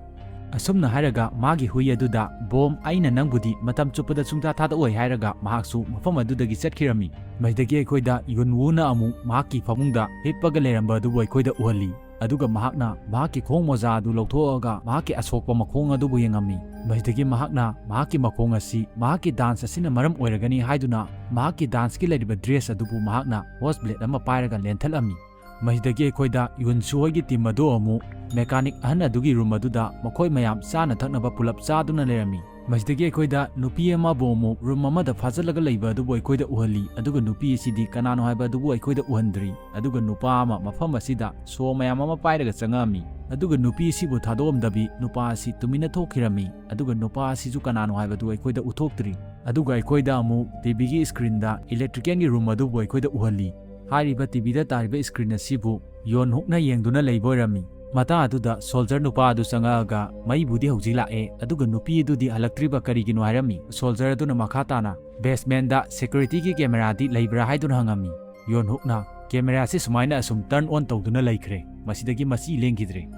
ꯑꯁꯨꯝꯅ ꯍꯥꯏꯔꯒ ꯃꯥꯒꯤ ꯍꯨꯏ ꯑꯗꯨꯗ, "ꯕꯣꯝ, ꯑꯩꯅ ꯅꯪꯕꯨꯗꯤ ꯃꯇꯝ ꯆꯨꯞꯄꯗ ꯁꯨꯡꯊꯥ ꯊꯥꯗꯣꯛꯑꯣꯏ" ꯍꯥꯏꯔꯒ ꯃꯍꯥꯛꯁꯨ ꯃꯐꯝ ꯑꯗꯨꯗꯒꯤ ꯆꯠꯈꯤꯔꯝꯃꯤ꯫ ꯃꯁꯤꯗꯒꯤ ꯑꯩꯈꯣꯏꯗ ꯌꯨꯟ ꯋꯨꯅ ꯑꯃꯨꯛ ꯃꯍꯥꯛꯀꯤ ꯐꯃꯨꯡꯗ ꯍꯤꯞꯄꯒ ꯂꯩꯔꯝꯕ ꯑꯗꯨꯕꯨ ꯑꯩꯈꯣꯏꯗ ꯎꯍꯜꯂꯤ꯫ ꯑꯗꯨꯒ ꯃꯍꯥꯛꯅ ꯃꯍꯥꯛꯀꯤ ꯈꯣꯡ ꯃꯣꯖꯥ ꯑꯗꯨ ꯂꯧꯊꯣꯛꯑꯒ ꯃꯍꯥꯛꯀꯤ ꯑꯁꯣꯛꯄ ꯃꯈꯣꯡ ꯑꯗꯨꯕꯨ ꯌꯦꯡꯉꯝꯃꯤ꯫ ꯃꯁꯤꯗꯒꯤ ꯃꯍꯥꯛꯅ ꯃꯍꯥꯛꯀꯤ ꯃꯈꯣꯡ ꯑꯁꯤ ꯃꯍꯥꯛꯀꯤ ꯗꯥꯟꯁ ꯑꯁꯤꯅ ꯃꯔꯝ ꯑꯣꯏꯔꯒꯅꯤ ꯍꯥꯏꯗꯨꯅ ꯃꯍꯥꯛꯀꯤ ꯗꯥꯟꯁꯀꯤ ꯂꯩꯔꯤꯕ ꯗ꯭ꯔꯦꯁ ꯑꯗꯨꯕꯨ ꯃꯍꯥꯛꯅ ꯍꯣꯁ ꯕ꯭ꯂꯦꯗ ꯑꯃ ꯄꯥꯏꯔꯒ ꯂꯦꯟꯊꯠꯂꯝꯃꯤ꯫ ꯃꯁꯤꯗꯒꯤ ꯑꯩꯈꯣꯏꯗ ꯌꯨꯟꯁꯨ ꯍꯣꯏꯒꯤ ꯇꯤꯝ ꯑꯗꯨ ꯑꯃꯨꯛ ꯃꯦꯀꯥꯅꯤꯛ ꯑꯍꯟ ꯑꯗꯨꯒꯤ ꯔꯨꯝ ꯑꯗꯨꯗ ꯃꯈꯣꯏ ꯃꯌꯥꯝ ꯆꯥꯅ ꯊꯛꯅꯕ ꯄꯨꯂꯞ ꯆꯥꯗꯨꯅ ꯂꯩꯔꯝꯃꯤ꯫ ꯃꯁꯤꯗꯒꯤ ꯑꯩꯈꯣꯏꯗ ꯅꯨꯄꯤ ꯑꯃꯕꯨ ꯑꯃꯨꯛ ꯔꯨꯝ ꯑꯃꯗ ꯐꯥꯖꯤꯜꯂꯒ ꯂꯩꯕ ꯑꯗꯨꯕꯨ ꯑꯩꯈꯣꯏꯗ ꯎꯍꯜꯂꯤ, ꯑꯗꯨꯒ ꯅꯨꯄꯤ ꯑꯁꯤꯗꯤ ꯀꯅꯥꯅꯣ ꯍꯥꯏꯕ ꯑꯗꯨꯕꯨ ꯑꯩꯈꯣꯏꯗ ꯎꯍꯟꯗ꯭ꯔꯤ꯫ ꯑꯗꯨꯒ ꯅꯨꯄꯥ ꯑꯃ ꯃꯐꯝ ꯑꯁꯤꯗ ꯁꯣ ꯃꯌꯥꯝ ꯑꯃ ꯄꯥꯏꯔꯒ ꯆꯪꯉꯛꯑꯝꯃꯤ, ꯑꯗꯨꯒ ꯅꯨꯄꯤ ꯑꯁꯤꯕꯨ ꯊꯥꯗꯣꯛꯑꯝꯗꯕꯤ ꯅꯨꯄꯥ ꯑꯁꯤ ꯇꯨꯃꯤꯟꯅ ꯊꯣꯛꯈꯤꯔꯝꯃꯤ, ꯑꯗꯨꯒ ꯅꯨꯄꯥ ꯑꯁꯤꯁꯨ ꯀꯅꯥꯅꯣ ꯍꯥꯏꯕꯗꯨ ꯑꯩꯈꯣꯏꯗ ꯎꯊꯣꯛꯇ꯭ꯔꯤ꯫ ꯑꯗꯨꯒ ꯑꯩꯈꯣꯏꯗ ꯑꯃꯨꯛ ꯇꯤꯚꯤꯒꯤ ꯁ꯭ꯀ꯭ꯔꯤꯟꯗ ꯏꯂꯦꯛꯇ꯭ꯔꯤꯀꯦꯜꯒꯤ ꯔꯨꯝ ꯑꯗꯨꯕꯨ ꯑꯩꯈꯣꯏꯗ ꯎꯍꯜꯂꯤ꯫ ꯍꯥꯏꯔꯤꯕ ꯇꯤꯚꯤꯗ ꯇꯥꯔꯤꯕ ꯁ꯭ꯀ꯭ꯔꯤꯟ ꯑꯁꯤꯕꯨ ꯌꯣꯟ ꯍꯨꯛꯅ ꯌꯦꯡꯗꯨꯅ ꯂꯩꯕ ꯑꯣꯏꯔꯝꯃꯤ꯫ ꯃꯇꯥꯡ ꯑꯗꯨꯗ ꯁꯣꯜꯖꯔ ꯅꯨꯄꯥ ꯑꯗꯨ ꯆꯪꯉꯛꯑꯒ ꯃꯩꯕꯨꯗꯤ ꯍꯧꯖꯤꯛ ꯂꯥꯛꯑꯦ, ꯑꯗꯨꯒ ꯅꯨꯄꯤ ꯑꯗꯨꯗꯤ ꯍꯜꯂꯛꯇ꯭ꯔꯤꯕ ꯀꯔꯤꯒꯤꯅꯣ ꯍꯥꯏꯔꯝꯃꯤ꯫ ꯁꯣꯜꯖꯔ ꯑꯗꯨꯅ ꯃꯈꯥ ꯇꯥꯅ, "ꯕꯦꯁꯃꯦꯟꯗ ꯁꯦꯀ꯭ꯌꯨꯔꯤꯇꯤꯒꯤ ꯀꯦꯃꯦꯔꯥꯗꯤ ꯂꯩꯕ꯭ꯔꯥ?" ꯍꯥꯏꯗꯨꯅ ꯍꯪꯉꯝꯃꯤ꯫ ꯌꯣꯟ ꯍꯨꯛꯅ, "ꯀꯦꯃꯦꯔꯥꯁꯤ ꯁꯨꯃꯥꯏꯅ ꯑꯁꯨꯝ ꯇꯔꯟ ꯑꯣꯟ ꯇꯧꯗꯨꯅ ꯂꯩꯈ꯭ꯔꯦ, ꯃꯁꯤꯗꯒꯤ ꯃꯁꯤ ꯂꯦꯡꯈꯤꯗ꯭ꯔꯦ"꯫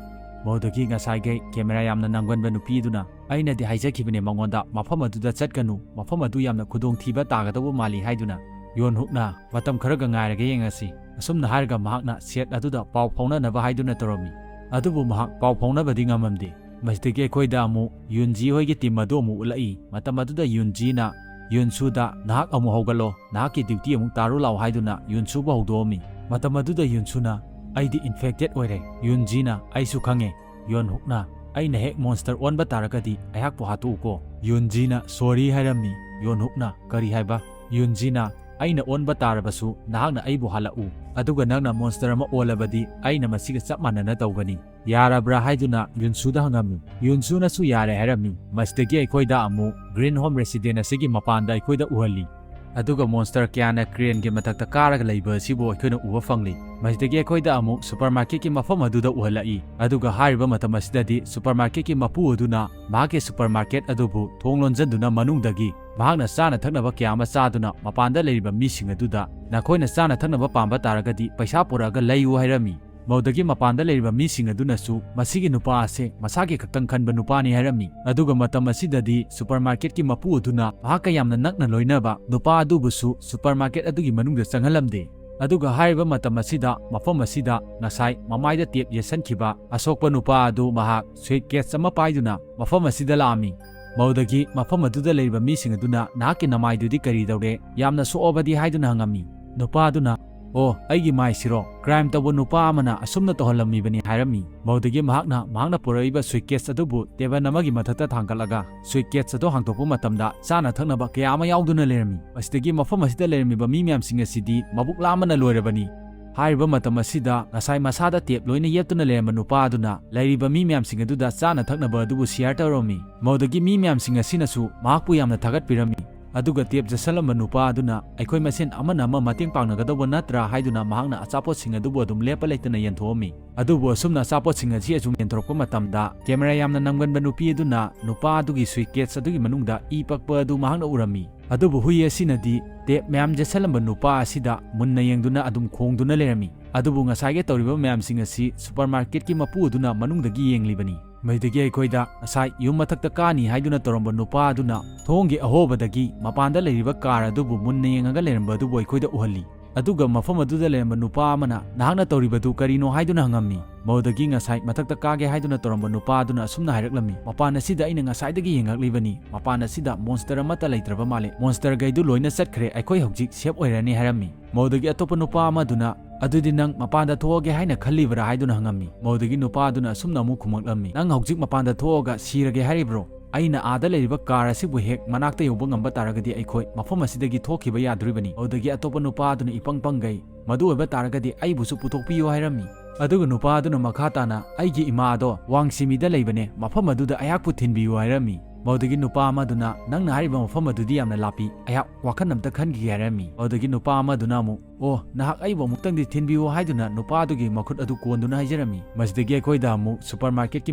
ꯃꯗꯨꯗꯒꯤ ꯉꯁꯥꯏꯈꯩ ꯀꯦꯃꯦꯔꯥ ꯌꯥꯝꯅ ꯅꯝꯒꯟꯕ ꯅꯨꯄꯤ ꯑꯗꯨꯅ, "ꯑꯩꯅꯗꯤ ꯍꯥꯏꯖꯈꯤꯕꯅꯦ ꯃꯉꯣꯟꯗ ꯃꯐꯝ ꯑꯗꯨꯗ ꯆꯠꯀꯅꯨ, ꯃꯐꯝ ꯑꯗꯨ ꯌꯥꯝꯅ ꯈꯨꯗꯣꯡꯊꯤꯕ ꯇꯥꯒꯗꯧꯕ ꯃꯥꯜꯂꯤ" ꯍꯥꯏꯗꯨꯅ꯫ ꯌꯣꯟ ꯍꯨꯛꯅ, "ꯃꯇꯝ ꯈꯔꯒ ꯉꯥꯏꯔꯒ ꯌꯦꯡꯉꯁꯤ"꯫ ꯑꯁꯨꯝꯅ ꯍꯥꯏꯔꯒ ꯃꯍꯥꯛꯅ ꯁꯦꯠ ꯑꯗꯨꯗ ꯄꯥꯎ ꯐꯥꯎꯅꯅꯕ ꯍꯥꯏꯗꯨꯅ ꯇꯧꯔꯝꯃꯤ꯫ ꯑꯗꯨꯕꯨ ꯃꯍꯥꯛ ꯄꯥꯎ ꯐꯥꯎꯅꯕꯗꯤ ꯉꯝꯃꯝꯗꯦ꯫ ꯃꯁꯤꯗꯒꯤ ꯑꯩꯈꯣꯏꯗ ꯑꯃꯨꯛ ꯌꯨꯟꯖꯤ ꯍꯣꯏꯒꯤ ꯇꯤꯝ ꯑꯗꯨ ꯑꯃꯨꯛ ꯎꯠꯂꯛꯏ꯫ ꯃꯇꯝ ꯑꯗꯨꯗ ꯌꯨꯟꯖꯤꯅ ꯌꯨꯟꯁꯨꯗ, "ꯅꯍꯥꯛ ꯑꯃꯨꯛ ꯍꯧꯒꯠꯂꯣ, ꯅꯍꯥꯛꯀꯤ ꯗ꯭ꯌꯨꯇꯤ ꯑꯃꯨꯛ ꯇꯥꯔꯨ ꯂꯥꯛꯑꯣ" ꯍꯥꯏꯗꯨꯅ ꯌꯨꯟꯁꯨꯕꯨ ꯍꯧꯗꯣꯛꯑꯝꯃꯤ꯫ ꯃꯇꯝ ꯑꯗꯨꯗ ꯌꯨꯟꯁꯨꯅ, "ꯑꯩꯗꯤ ꯏꯟꯐꯦꯛꯇꯦꯗ ꯑꯣꯏꯔꯦ"꯫ ꯌꯨꯟꯖꯤꯅ, "ꯑꯩꯁꯨ ꯈꯪꯉꯦ"꯫ ꯌꯣꯟ ꯍꯨꯛꯅ, "ꯑꯩꯅ ꯍꯦꯛ ꯃꯣꯟꯁꯇꯔ ꯑꯣꯟꯕ ꯇꯥꯔꯒꯗꯤ ꯑꯩꯍꯥꯛꯄꯨ ꯍꯥꯠꯇꯣꯛꯎꯀꯣ"꯫ ꯌꯨꯟꯖꯤꯅ, "ꯁꯣꯔꯤ" ꯍꯥꯏꯔꯝꯃꯤ꯫ ꯌꯣꯟ ꯍꯨꯛꯅ, "ꯀꯔꯤ ꯍꯥꯏꯕ?" ꯌꯨꯟꯖꯤꯅ, "ꯑꯩꯅ ꯑꯣꯟꯕ ꯇꯥꯔꯕꯁꯨ ꯅꯍꯥꯛꯅ ꯑꯩꯕꯨ ꯍꯥꯠꯂꯛꯎ, ꯑꯗꯨꯒ ꯅꯪꯅ ꯃꯣꯟꯁꯇꯔ ꯑꯃ ꯑꯣꯜꯂꯕꯗꯤ ꯑꯩꯅ ꯃꯁꯤꯒ ꯆꯞ ꯃꯥꯟꯅꯅ ꯇꯧꯒꯅꯤ꯫ ꯌꯥꯔꯕ꯭ꯔꯥ?" ꯍꯥꯏꯗꯨꯅ ꯌꯨꯟꯁꯨꯗ ꯍꯪꯉꯝꯃꯤ꯫ ꯌꯨꯟꯁꯨꯅꯁꯨ ꯌꯥꯔꯦ ꯍꯥꯏꯔꯝꯃꯤ꯫ ꯃꯁꯤꯗꯒꯤ ꯑꯩꯈꯣꯏꯗ ꯑꯃꯨꯛ ꯒ꯭ꯔꯤꯟ ꯍꯣꯝ ꯔꯦꯁꯤꯗꯦꯟ ꯑꯁꯤꯒꯤ ꯃꯄꯥꯟꯗ ꯑꯩꯈꯣꯏꯗ ꯎꯍꯜꯂꯤ꯫ ꯑꯗꯨꯒ ꯃꯣꯟꯁꯇꯔ ꯀꯌꯥꯅ ꯀ꯭ꯔꯦꯟꯒꯤ ꯃꯊꯛꯇ ꯀꯥꯔꯒ ꯂꯩꯕ ꯑꯁꯤꯕꯨ ꯑꯩꯈꯣꯏꯅ ꯎꯕ ꯐꯪꯂꯤ꯫ ꯃꯁꯤꯗꯒꯤ ꯑꯩꯈꯣꯏꯗ ꯑꯃꯨꯛ ꯁꯨꯄꯔꯃꯥꯔꯀꯦꯠꯀꯤ ꯃꯐꯝ ꯑꯗꯨꯗ ꯎꯍꯜꯂꯛꯏ꯫ ꯑꯗꯨꯒ ꯍꯥꯏꯔꯤꯕ ꯃꯇꯝ ꯑꯁꯤꯗꯗꯤ ꯁꯨꯄꯔꯃꯥꯔꯀꯦꯠꯀꯤ ꯃꯄꯨ ꯑꯗꯨꯅ ꯃꯍꯥꯛꯀꯤ ꯁꯨꯄꯔꯃꯥꯔꯀꯦꯠ ꯑꯗꯨꯕꯨ ꯊꯣꯡ ꯂꯣꯟꯖꯟꯗꯨꯅ ꯃꯅꯨꯡꯗꯒꯤ ꯃꯍꯥꯛꯅ ꯆꯥꯅ ꯊꯛꯅꯕ ꯀꯌꯥ ꯑꯃ ꯆꯥꯗꯨꯅ ꯃꯄꯥꯟꯗ ꯂꯩꯔꯤꯕ ꯃꯤꯁꯤꯡ ꯑꯗꯨꯗ, "ꯅꯈꯣꯏꯅ ꯆꯥꯅ ꯊꯛꯅꯕ ꯄꯥꯝꯕ ꯇꯥꯔꯒꯗꯤ ꯄꯩꯁꯥ ꯄꯨꯔꯛꯑꯒ ꯂꯩꯌꯨ" ꯍꯥꯏꯔꯝꯃꯤ꯫ ꯃꯗꯨꯗꯒꯤ ꯃꯄꯥꯟꯗ ꯂꯩꯔꯤꯕ ꯃꯤꯁꯤꯡ ꯑꯗꯨꯅꯁꯨ ꯃꯁꯤꯒꯤ ꯅꯨꯄꯥ ꯑꯁꯦ ꯃꯁꯥꯒꯤ ꯈꯛꯇꯪ ꯈꯟꯕ ꯅꯨꯄꯥꯅꯤ ꯍꯥꯏꯔꯝꯃꯤ꯫ ꯑꯗꯨꯒ ꯃꯇꯝ ꯑꯁꯤꯗꯗꯤ ꯁꯨꯄꯔꯃꯥꯔꯀꯦꯠꯀꯤ ꯃꯄꯨ ꯑꯗꯨꯅ ꯃꯍꯥꯛꯀ ꯌꯥꯝꯅ ꯅꯛꯅ ꯂꯣꯏꯅꯕ ꯅꯨꯄꯥ ꯑꯗꯨꯕꯨꯁꯨ ꯁꯨꯄꯔꯃꯥꯔꯀꯦꯠ ꯑꯗꯨꯒꯤ ꯃꯅꯨꯡꯗ ꯆꯪꯍꯜꯂꯝꯗꯦ꯫ ꯑꯗꯨꯒ ꯍꯥꯏꯔꯤꯕ ꯃꯇꯝ ꯑꯁꯤꯗ ꯃꯐꯝ ꯑꯁꯤꯗ ꯉꯁꯥꯏ ꯃꯃꯥꯏꯗ ꯇꯦꯞ ꯌꯦꯠꯁꯟꯈꯤꯕ ꯑꯁꯣꯛꯄ ꯅꯨꯄꯥ ꯑꯗꯨ ꯃꯍꯥꯛ ꯁꯨꯏꯠꯀꯦꯁ ꯑꯃ ꯄꯥꯏꯗꯨꯅ ꯃꯐꯝ ꯑꯁꯤꯗ ꯂꯥꯛꯑꯝꯃꯤ꯫ ꯃꯗꯨꯗꯒꯤ ꯃꯐꯝ ꯑꯗꯨꯗ ꯂꯩꯔꯤꯕ ꯃꯤꯁꯤꯡ ꯑꯗꯨꯅ, "ꯅꯍꯥꯛꯀꯤ ꯅꯃꯥꯏꯗꯨꯗꯤ ꯀꯔꯤ ꯇꯧꯔꯦ? ꯌꯥꯝꯅ ꯁꯣꯛꯑꯕꯗꯤ?" ꯍꯥꯏꯗꯨꯅ ꯍꯪꯉꯝꯃꯤ꯫ ꯅꯨꯄꯥ ꯑꯗꯨꯅ, "ꯑꯣ, ꯑꯩꯒꯤ ꯃꯥꯏꯁꯤꯔꯣ? ꯀ꯭ꯔꯥꯏꯝ ꯇꯧꯕ ꯅꯨꯄꯥ ꯑꯃꯅ ꯑꯁꯨꯝꯅ ꯇꯧꯍꯜꯂꯝꯃꯤꯕꯅꯤ" ꯍꯥꯏꯔꯝꯃꯤ꯫ ꯃꯗꯨꯗꯒꯤ ꯃꯍꯥꯛꯅ ꯃꯍꯥꯛꯅ ꯄꯨꯔꯛꯏꯕ ꯁꯨꯏꯠꯀꯦꯁ ꯑꯗꯨꯕꯨ ꯇꯦꯕꯜ ꯑꯃꯒꯤ ꯃꯊꯛꯇ ꯊꯥꯡꯒꯠꯂꯒ ꯁꯨꯏꯠꯀꯦꯁ ꯑꯗꯨ ꯍꯥꯡꯗꯣꯛꯄ ꯃꯇꯝꯗ ꯆꯥꯅ ꯊꯛꯅꯕ ꯀꯌꯥ ꯑꯃ ꯌꯥꯎꯗꯨꯅ ꯂꯩꯔꯝꯃꯤ꯫ ꯃꯁꯤꯗꯒꯤ ꯃꯐꯝ ꯑꯁꯤꯗ ꯂꯩꯔꯝꯃꯤꯕ ꯃꯤ ꯃꯌꯥꯝꯁꯤꯡ ꯑꯁꯤꯗꯤ ꯃꯕꯨꯛ ꯂꯥꯝꯕꯅ ꯂꯣꯏꯔꯕꯅꯤ꯫ ꯍꯥꯏꯔꯤꯕ ꯃꯇꯝ ꯑꯁꯤꯗ ꯉꯁꯥꯏ ꯃꯁꯥꯗ ꯇꯦꯞ ꯂꯣꯏꯅ ꯌꯦꯞꯇꯨꯅ ꯂꯩꯔꯝꯕ ꯅꯨꯄꯥ ꯑꯗꯨꯅ ꯂꯩꯔꯤꯕ ꯃꯤ ꯃꯌꯥꯝꯁꯤꯡ ꯑꯗꯨꯗ ꯆꯥꯅ ꯊꯛꯅꯕ ꯑꯗꯨꯕꯨ ꯁꯤꯌꯥꯔ ꯇꯧꯔꯝꯃꯤ꯫ ꯃꯗꯨꯗꯒꯤ ꯃꯤ ꯃꯌꯥꯝꯁꯤꯡ ꯑꯁꯤꯅꯁꯨ ꯃꯍꯥꯛꯄꯨ ꯌꯥꯝꯅ ꯊꯥꯒꯠꯄꯤꯔꯝꯃꯤ꯫ ꯑꯗꯨꯒ ꯇꯦꯞ ꯆꯠꯁꯜꯂꯝꯕ ꯅꯨꯄꯥ ꯑꯗꯨꯅ ꯑꯩꯈꯣꯏ ꯃꯁꯦꯟ ꯑꯃꯅ ꯑꯃ ꯃꯇꯦꯡ ꯄꯥꯡꯅꯒꯗꯧꯕ ꯅꯠꯇ꯭ꯔꯥ ꯍꯥꯏꯗꯨꯅ ꯃꯍꯥꯛꯅ ꯑꯆꯥꯄꯣꯠꯁꯤꯡ ꯑꯗꯨꯕꯨ ꯑꯗꯨꯝ ꯂꯦꯞꯄ ꯂꯩꯇꯅ ꯌꯦꯟꯊꯣꯛꯑꯝꯃꯤ꯫ ꯑꯗꯨꯕꯨ ꯑꯁꯨꯝꯅ ꯑꯆꯥꯄꯣꯠꯁꯤꯡ ꯑꯁꯤ ꯑꯁꯨꯝ ꯌꯦꯟꯊꯣꯔꯛꯄ ꯃꯇꯝꯗ ꯀꯦꯃꯦꯔꯥ ꯌꯥꯝꯅ ꯅꯝꯒꯟꯕ ꯅꯨꯄꯤ ꯑꯗꯨꯅ ꯅꯨꯄꯥ ꯑꯗꯨꯒꯤ ꯁꯨꯏꯠꯀꯦꯁ ꯑꯗꯨꯒꯤ ꯃꯅꯨꯡꯗ ꯏ ꯄꯛꯄ ꯑꯗꯨ ꯃꯍꯥꯛꯅ ꯎꯔꯝꯃꯤ꯫ ꯑꯗꯨꯕꯨ ꯍꯨꯏ ꯑꯁꯤꯅꯗꯤ ꯇꯦꯞ ꯃꯌꯥꯝ ꯆꯠꯁꯜꯂꯝꯕ ꯅꯨꯄꯥ ꯑꯁꯤꯗ ꯃꯨꯟꯅ ꯌꯦꯡꯗꯨꯅ ꯑꯗꯨꯝ ꯈꯣꯡꯗꯨꯅ ꯂꯩꯔꯝꯃꯤ꯫ ꯑꯗꯨꯕꯨ ꯉꯁꯥꯏꯒꯤ ꯇꯧꯔꯤꯕ ꯃꯌꯥꯝꯁꯤꯡ ꯑꯁꯤ ꯁꯨꯄꯔꯃꯥꯔꯀꯦꯠꯀꯤ ꯃꯄꯨ ꯑꯗꯨꯅ ꯃꯅꯨꯡꯗꯒꯤ ꯌꯦꯡꯂꯤꯕꯅꯤ꯫ ꯃꯗꯨꯗꯒꯤ ꯑꯩꯈꯣꯏꯗ ꯉꯁꯥꯏ ꯌꯨꯝ ꯃꯊꯛꯇ ꯀꯥꯅꯤ ꯍꯥꯏꯗꯨꯅ ꯇꯧꯔꯝꯕ ꯅꯨꯄꯥ ꯑꯗꯨꯅ ꯊꯣꯡꯒꯤ ꯑꯍꯣꯕꯗꯒꯤ ꯃꯄꯥꯟꯗ ꯂꯩꯔꯤꯕ ꯀꯥꯔ ꯑꯗꯨꯕꯨ ꯃꯨꯟꯅ ꯌꯦꯡꯉꯒ ꯂꯩꯔꯝꯕ ꯑꯗꯨꯕꯨ ꯑꯩꯈꯣꯏꯗ ꯎꯍꯜꯂꯤ꯫ ꯑꯗꯨꯒ ꯃꯐꯝ ꯑꯗꯨꯗ ꯂꯩꯔꯝꯕ ꯅꯨꯄꯥ ꯑꯃꯅ, "ꯅꯍꯥꯛꯅ ꯇꯧꯔꯤꯕꯗꯨ ꯀꯔꯤꯅꯣ?" ꯍꯥꯏꯗꯨꯅ ꯍꯪꯉꯝꯃꯤ꯫ ꯃꯗꯨꯗꯒꯤ ꯉꯁꯥꯏ ꯃꯊꯛꯇ ꯀꯥꯒꯦ ꯍꯥꯏꯗꯨꯅ ꯇꯧꯔꯝꯕ ꯅꯨꯄꯥ ꯑꯗꯨꯅ ꯑꯁꯨꯝꯅ ꯍꯥꯏꯔꯛꯂꯝꯃꯤ, "ꯃꯄꯥꯟ ꯑꯁꯤꯗ ꯑꯩꯅ ꯉꯁꯥꯏꯗꯒꯤ ꯌꯦꯡꯂꯛꯂꯤꯕꯅꯤ꯫ ꯃꯄꯥꯟ ꯑꯁꯤꯗ ꯃꯣꯟꯁꯇꯔ ꯑꯃꯠꯇ ꯂꯩꯇ꯭ꯔꯕ ꯃꯥꯜꯂꯦ꯫ ꯃꯣꯟꯁꯇꯔꯈꯩꯗꯨ ꯂꯣꯏꯅ ꯆꯠꯈ꯭ꯔꯦ꯫ ꯑꯩꯈꯣꯏ ꯍꯧꯖꯤꯛ ꯁꯦꯐ ꯑꯣꯏꯔꯅꯤ" ꯍꯥꯏꯔꯝꯃꯤ꯫ ꯃꯗꯨꯗꯒꯤ ꯑꯇꯣꯞꯄ ꯅꯨꯄꯥ ꯑꯃꯗꯨꯅ, "ꯑꯗꯨꯗꯤ ꯅꯪ ꯃꯄꯥꯟꯗ ꯊꯣꯛꯑꯒꯦ ꯍꯥꯏꯅ ꯈꯜꯂꯤꯕ꯭ꯔꯥ?" ꯍꯥꯏꯗꯨꯅ ꯍꯪꯉꯝꯃꯤ꯫ ꯃꯗꯨꯗꯒꯤ ꯅꯨꯄꯥ ꯑꯗꯨꯅ ꯑꯁꯨꯝꯅ ꯑꯃꯨꯛ ꯈꯨꯝꯃꯛꯂꯝꯃꯤ, "ꯅꯪ ꯍꯧꯖꯤꯛ ꯃꯄꯥꯟꯗ ꯊꯣꯛꯑꯒ ꯁꯤꯔꯒꯦ ꯍꯥꯏꯔꯤꯕ꯭ꯔꯣ? ꯑꯩꯅ ꯑꯥꯗ ꯂꯩꯔꯤꯕ ꯀꯥꯔ ꯑꯁꯤꯕꯨ ꯍꯦꯛ ꯃꯅꯥꯛꯇ ꯌꯧꯕ ꯉꯝꯕ ꯇꯥꯔꯒꯗꯤ ꯑꯩꯈꯣꯏ ꯃꯐꯝ ꯑꯁꯤꯗꯒꯤ ꯊꯣꯛꯈꯤꯕ ꯌꯥꯗꯣꯔꯤꯕꯅꯤ꯫" ꯃꯗꯨꯗꯒꯤ ꯑꯇꯣꯞꯄ ꯅꯨꯄꯥ ꯑꯗꯨꯅ ꯏꯄꯪ ꯄꯪꯒꯩ, "ꯃꯗꯨ ꯑꯣꯏꯕ ꯇꯥꯔꯒꯗꯤ ꯑꯩꯕꯨꯁꯨ ꯄꯨꯊꯣꯛꯄꯤꯌꯨ" ꯍꯥꯏꯔꯝꯃꯤ꯫ ꯑꯗꯨꯒ ꯅꯨꯄꯥ ꯑꯗꯨꯅ ꯃꯈꯥ ꯇꯥꯅ, "ꯑꯩꯒꯤ ꯏꯃꯥ ꯑꯗꯣ ꯋꯥꯡꯁꯤꯃꯤꯗ ꯂꯩꯕꯅꯦ, ꯃꯐꯝ ꯑꯗꯨꯗ ꯑꯩꯍꯥꯛꯄꯨ ꯊꯤꯟꯕꯤꯌꯨ" ꯍꯥꯏꯔꯝꯃꯤ꯫ ꯃꯗꯨꯗꯒꯤ ꯅꯨꯄꯥ ꯑꯃꯗꯨꯅ, "ꯅꯪꯅ ꯍꯥꯏꯔꯤꯕ ꯃꯐꯝ ꯑꯗꯨꯗꯤ ꯌꯥꯝꯅ ꯂꯥꯞꯄꯤ, ꯑꯩꯍꯥꯛ ꯋꯥꯈꯜ ꯑꯝꯇ ꯈꯟꯈꯤꯒꯦ" ꯍꯥꯏꯔꯝꯃꯤ꯫ ꯃꯗꯨꯗꯒꯤ ꯅꯨꯄꯥ ꯑꯃꯗꯨꯅ ꯑꯃꯨꯛ, "ꯑꯣ, ꯅꯍꯥꯛ ꯑꯩꯕꯨ ꯑꯃꯨꯛꯇꯪꯗꯤ ꯊꯤꯟꯕꯤꯌꯨ" ꯍꯥꯏꯗꯨꯅ ꯅꯨꯄꯥ ꯑꯗꯨꯒꯤ ꯃꯈꯨꯠ ꯑꯗꯨ ꯀꯣꯟꯗꯨꯅ ꯍꯥꯏꯖꯔꯝꯃꯤ꯫ ꯃꯁꯤꯗꯒꯤ ꯑꯩꯈꯣꯏꯗ ꯑꯃꯨꯛ ꯁꯨꯄꯔ ꯃꯥꯔꯀꯦꯠꯀꯤ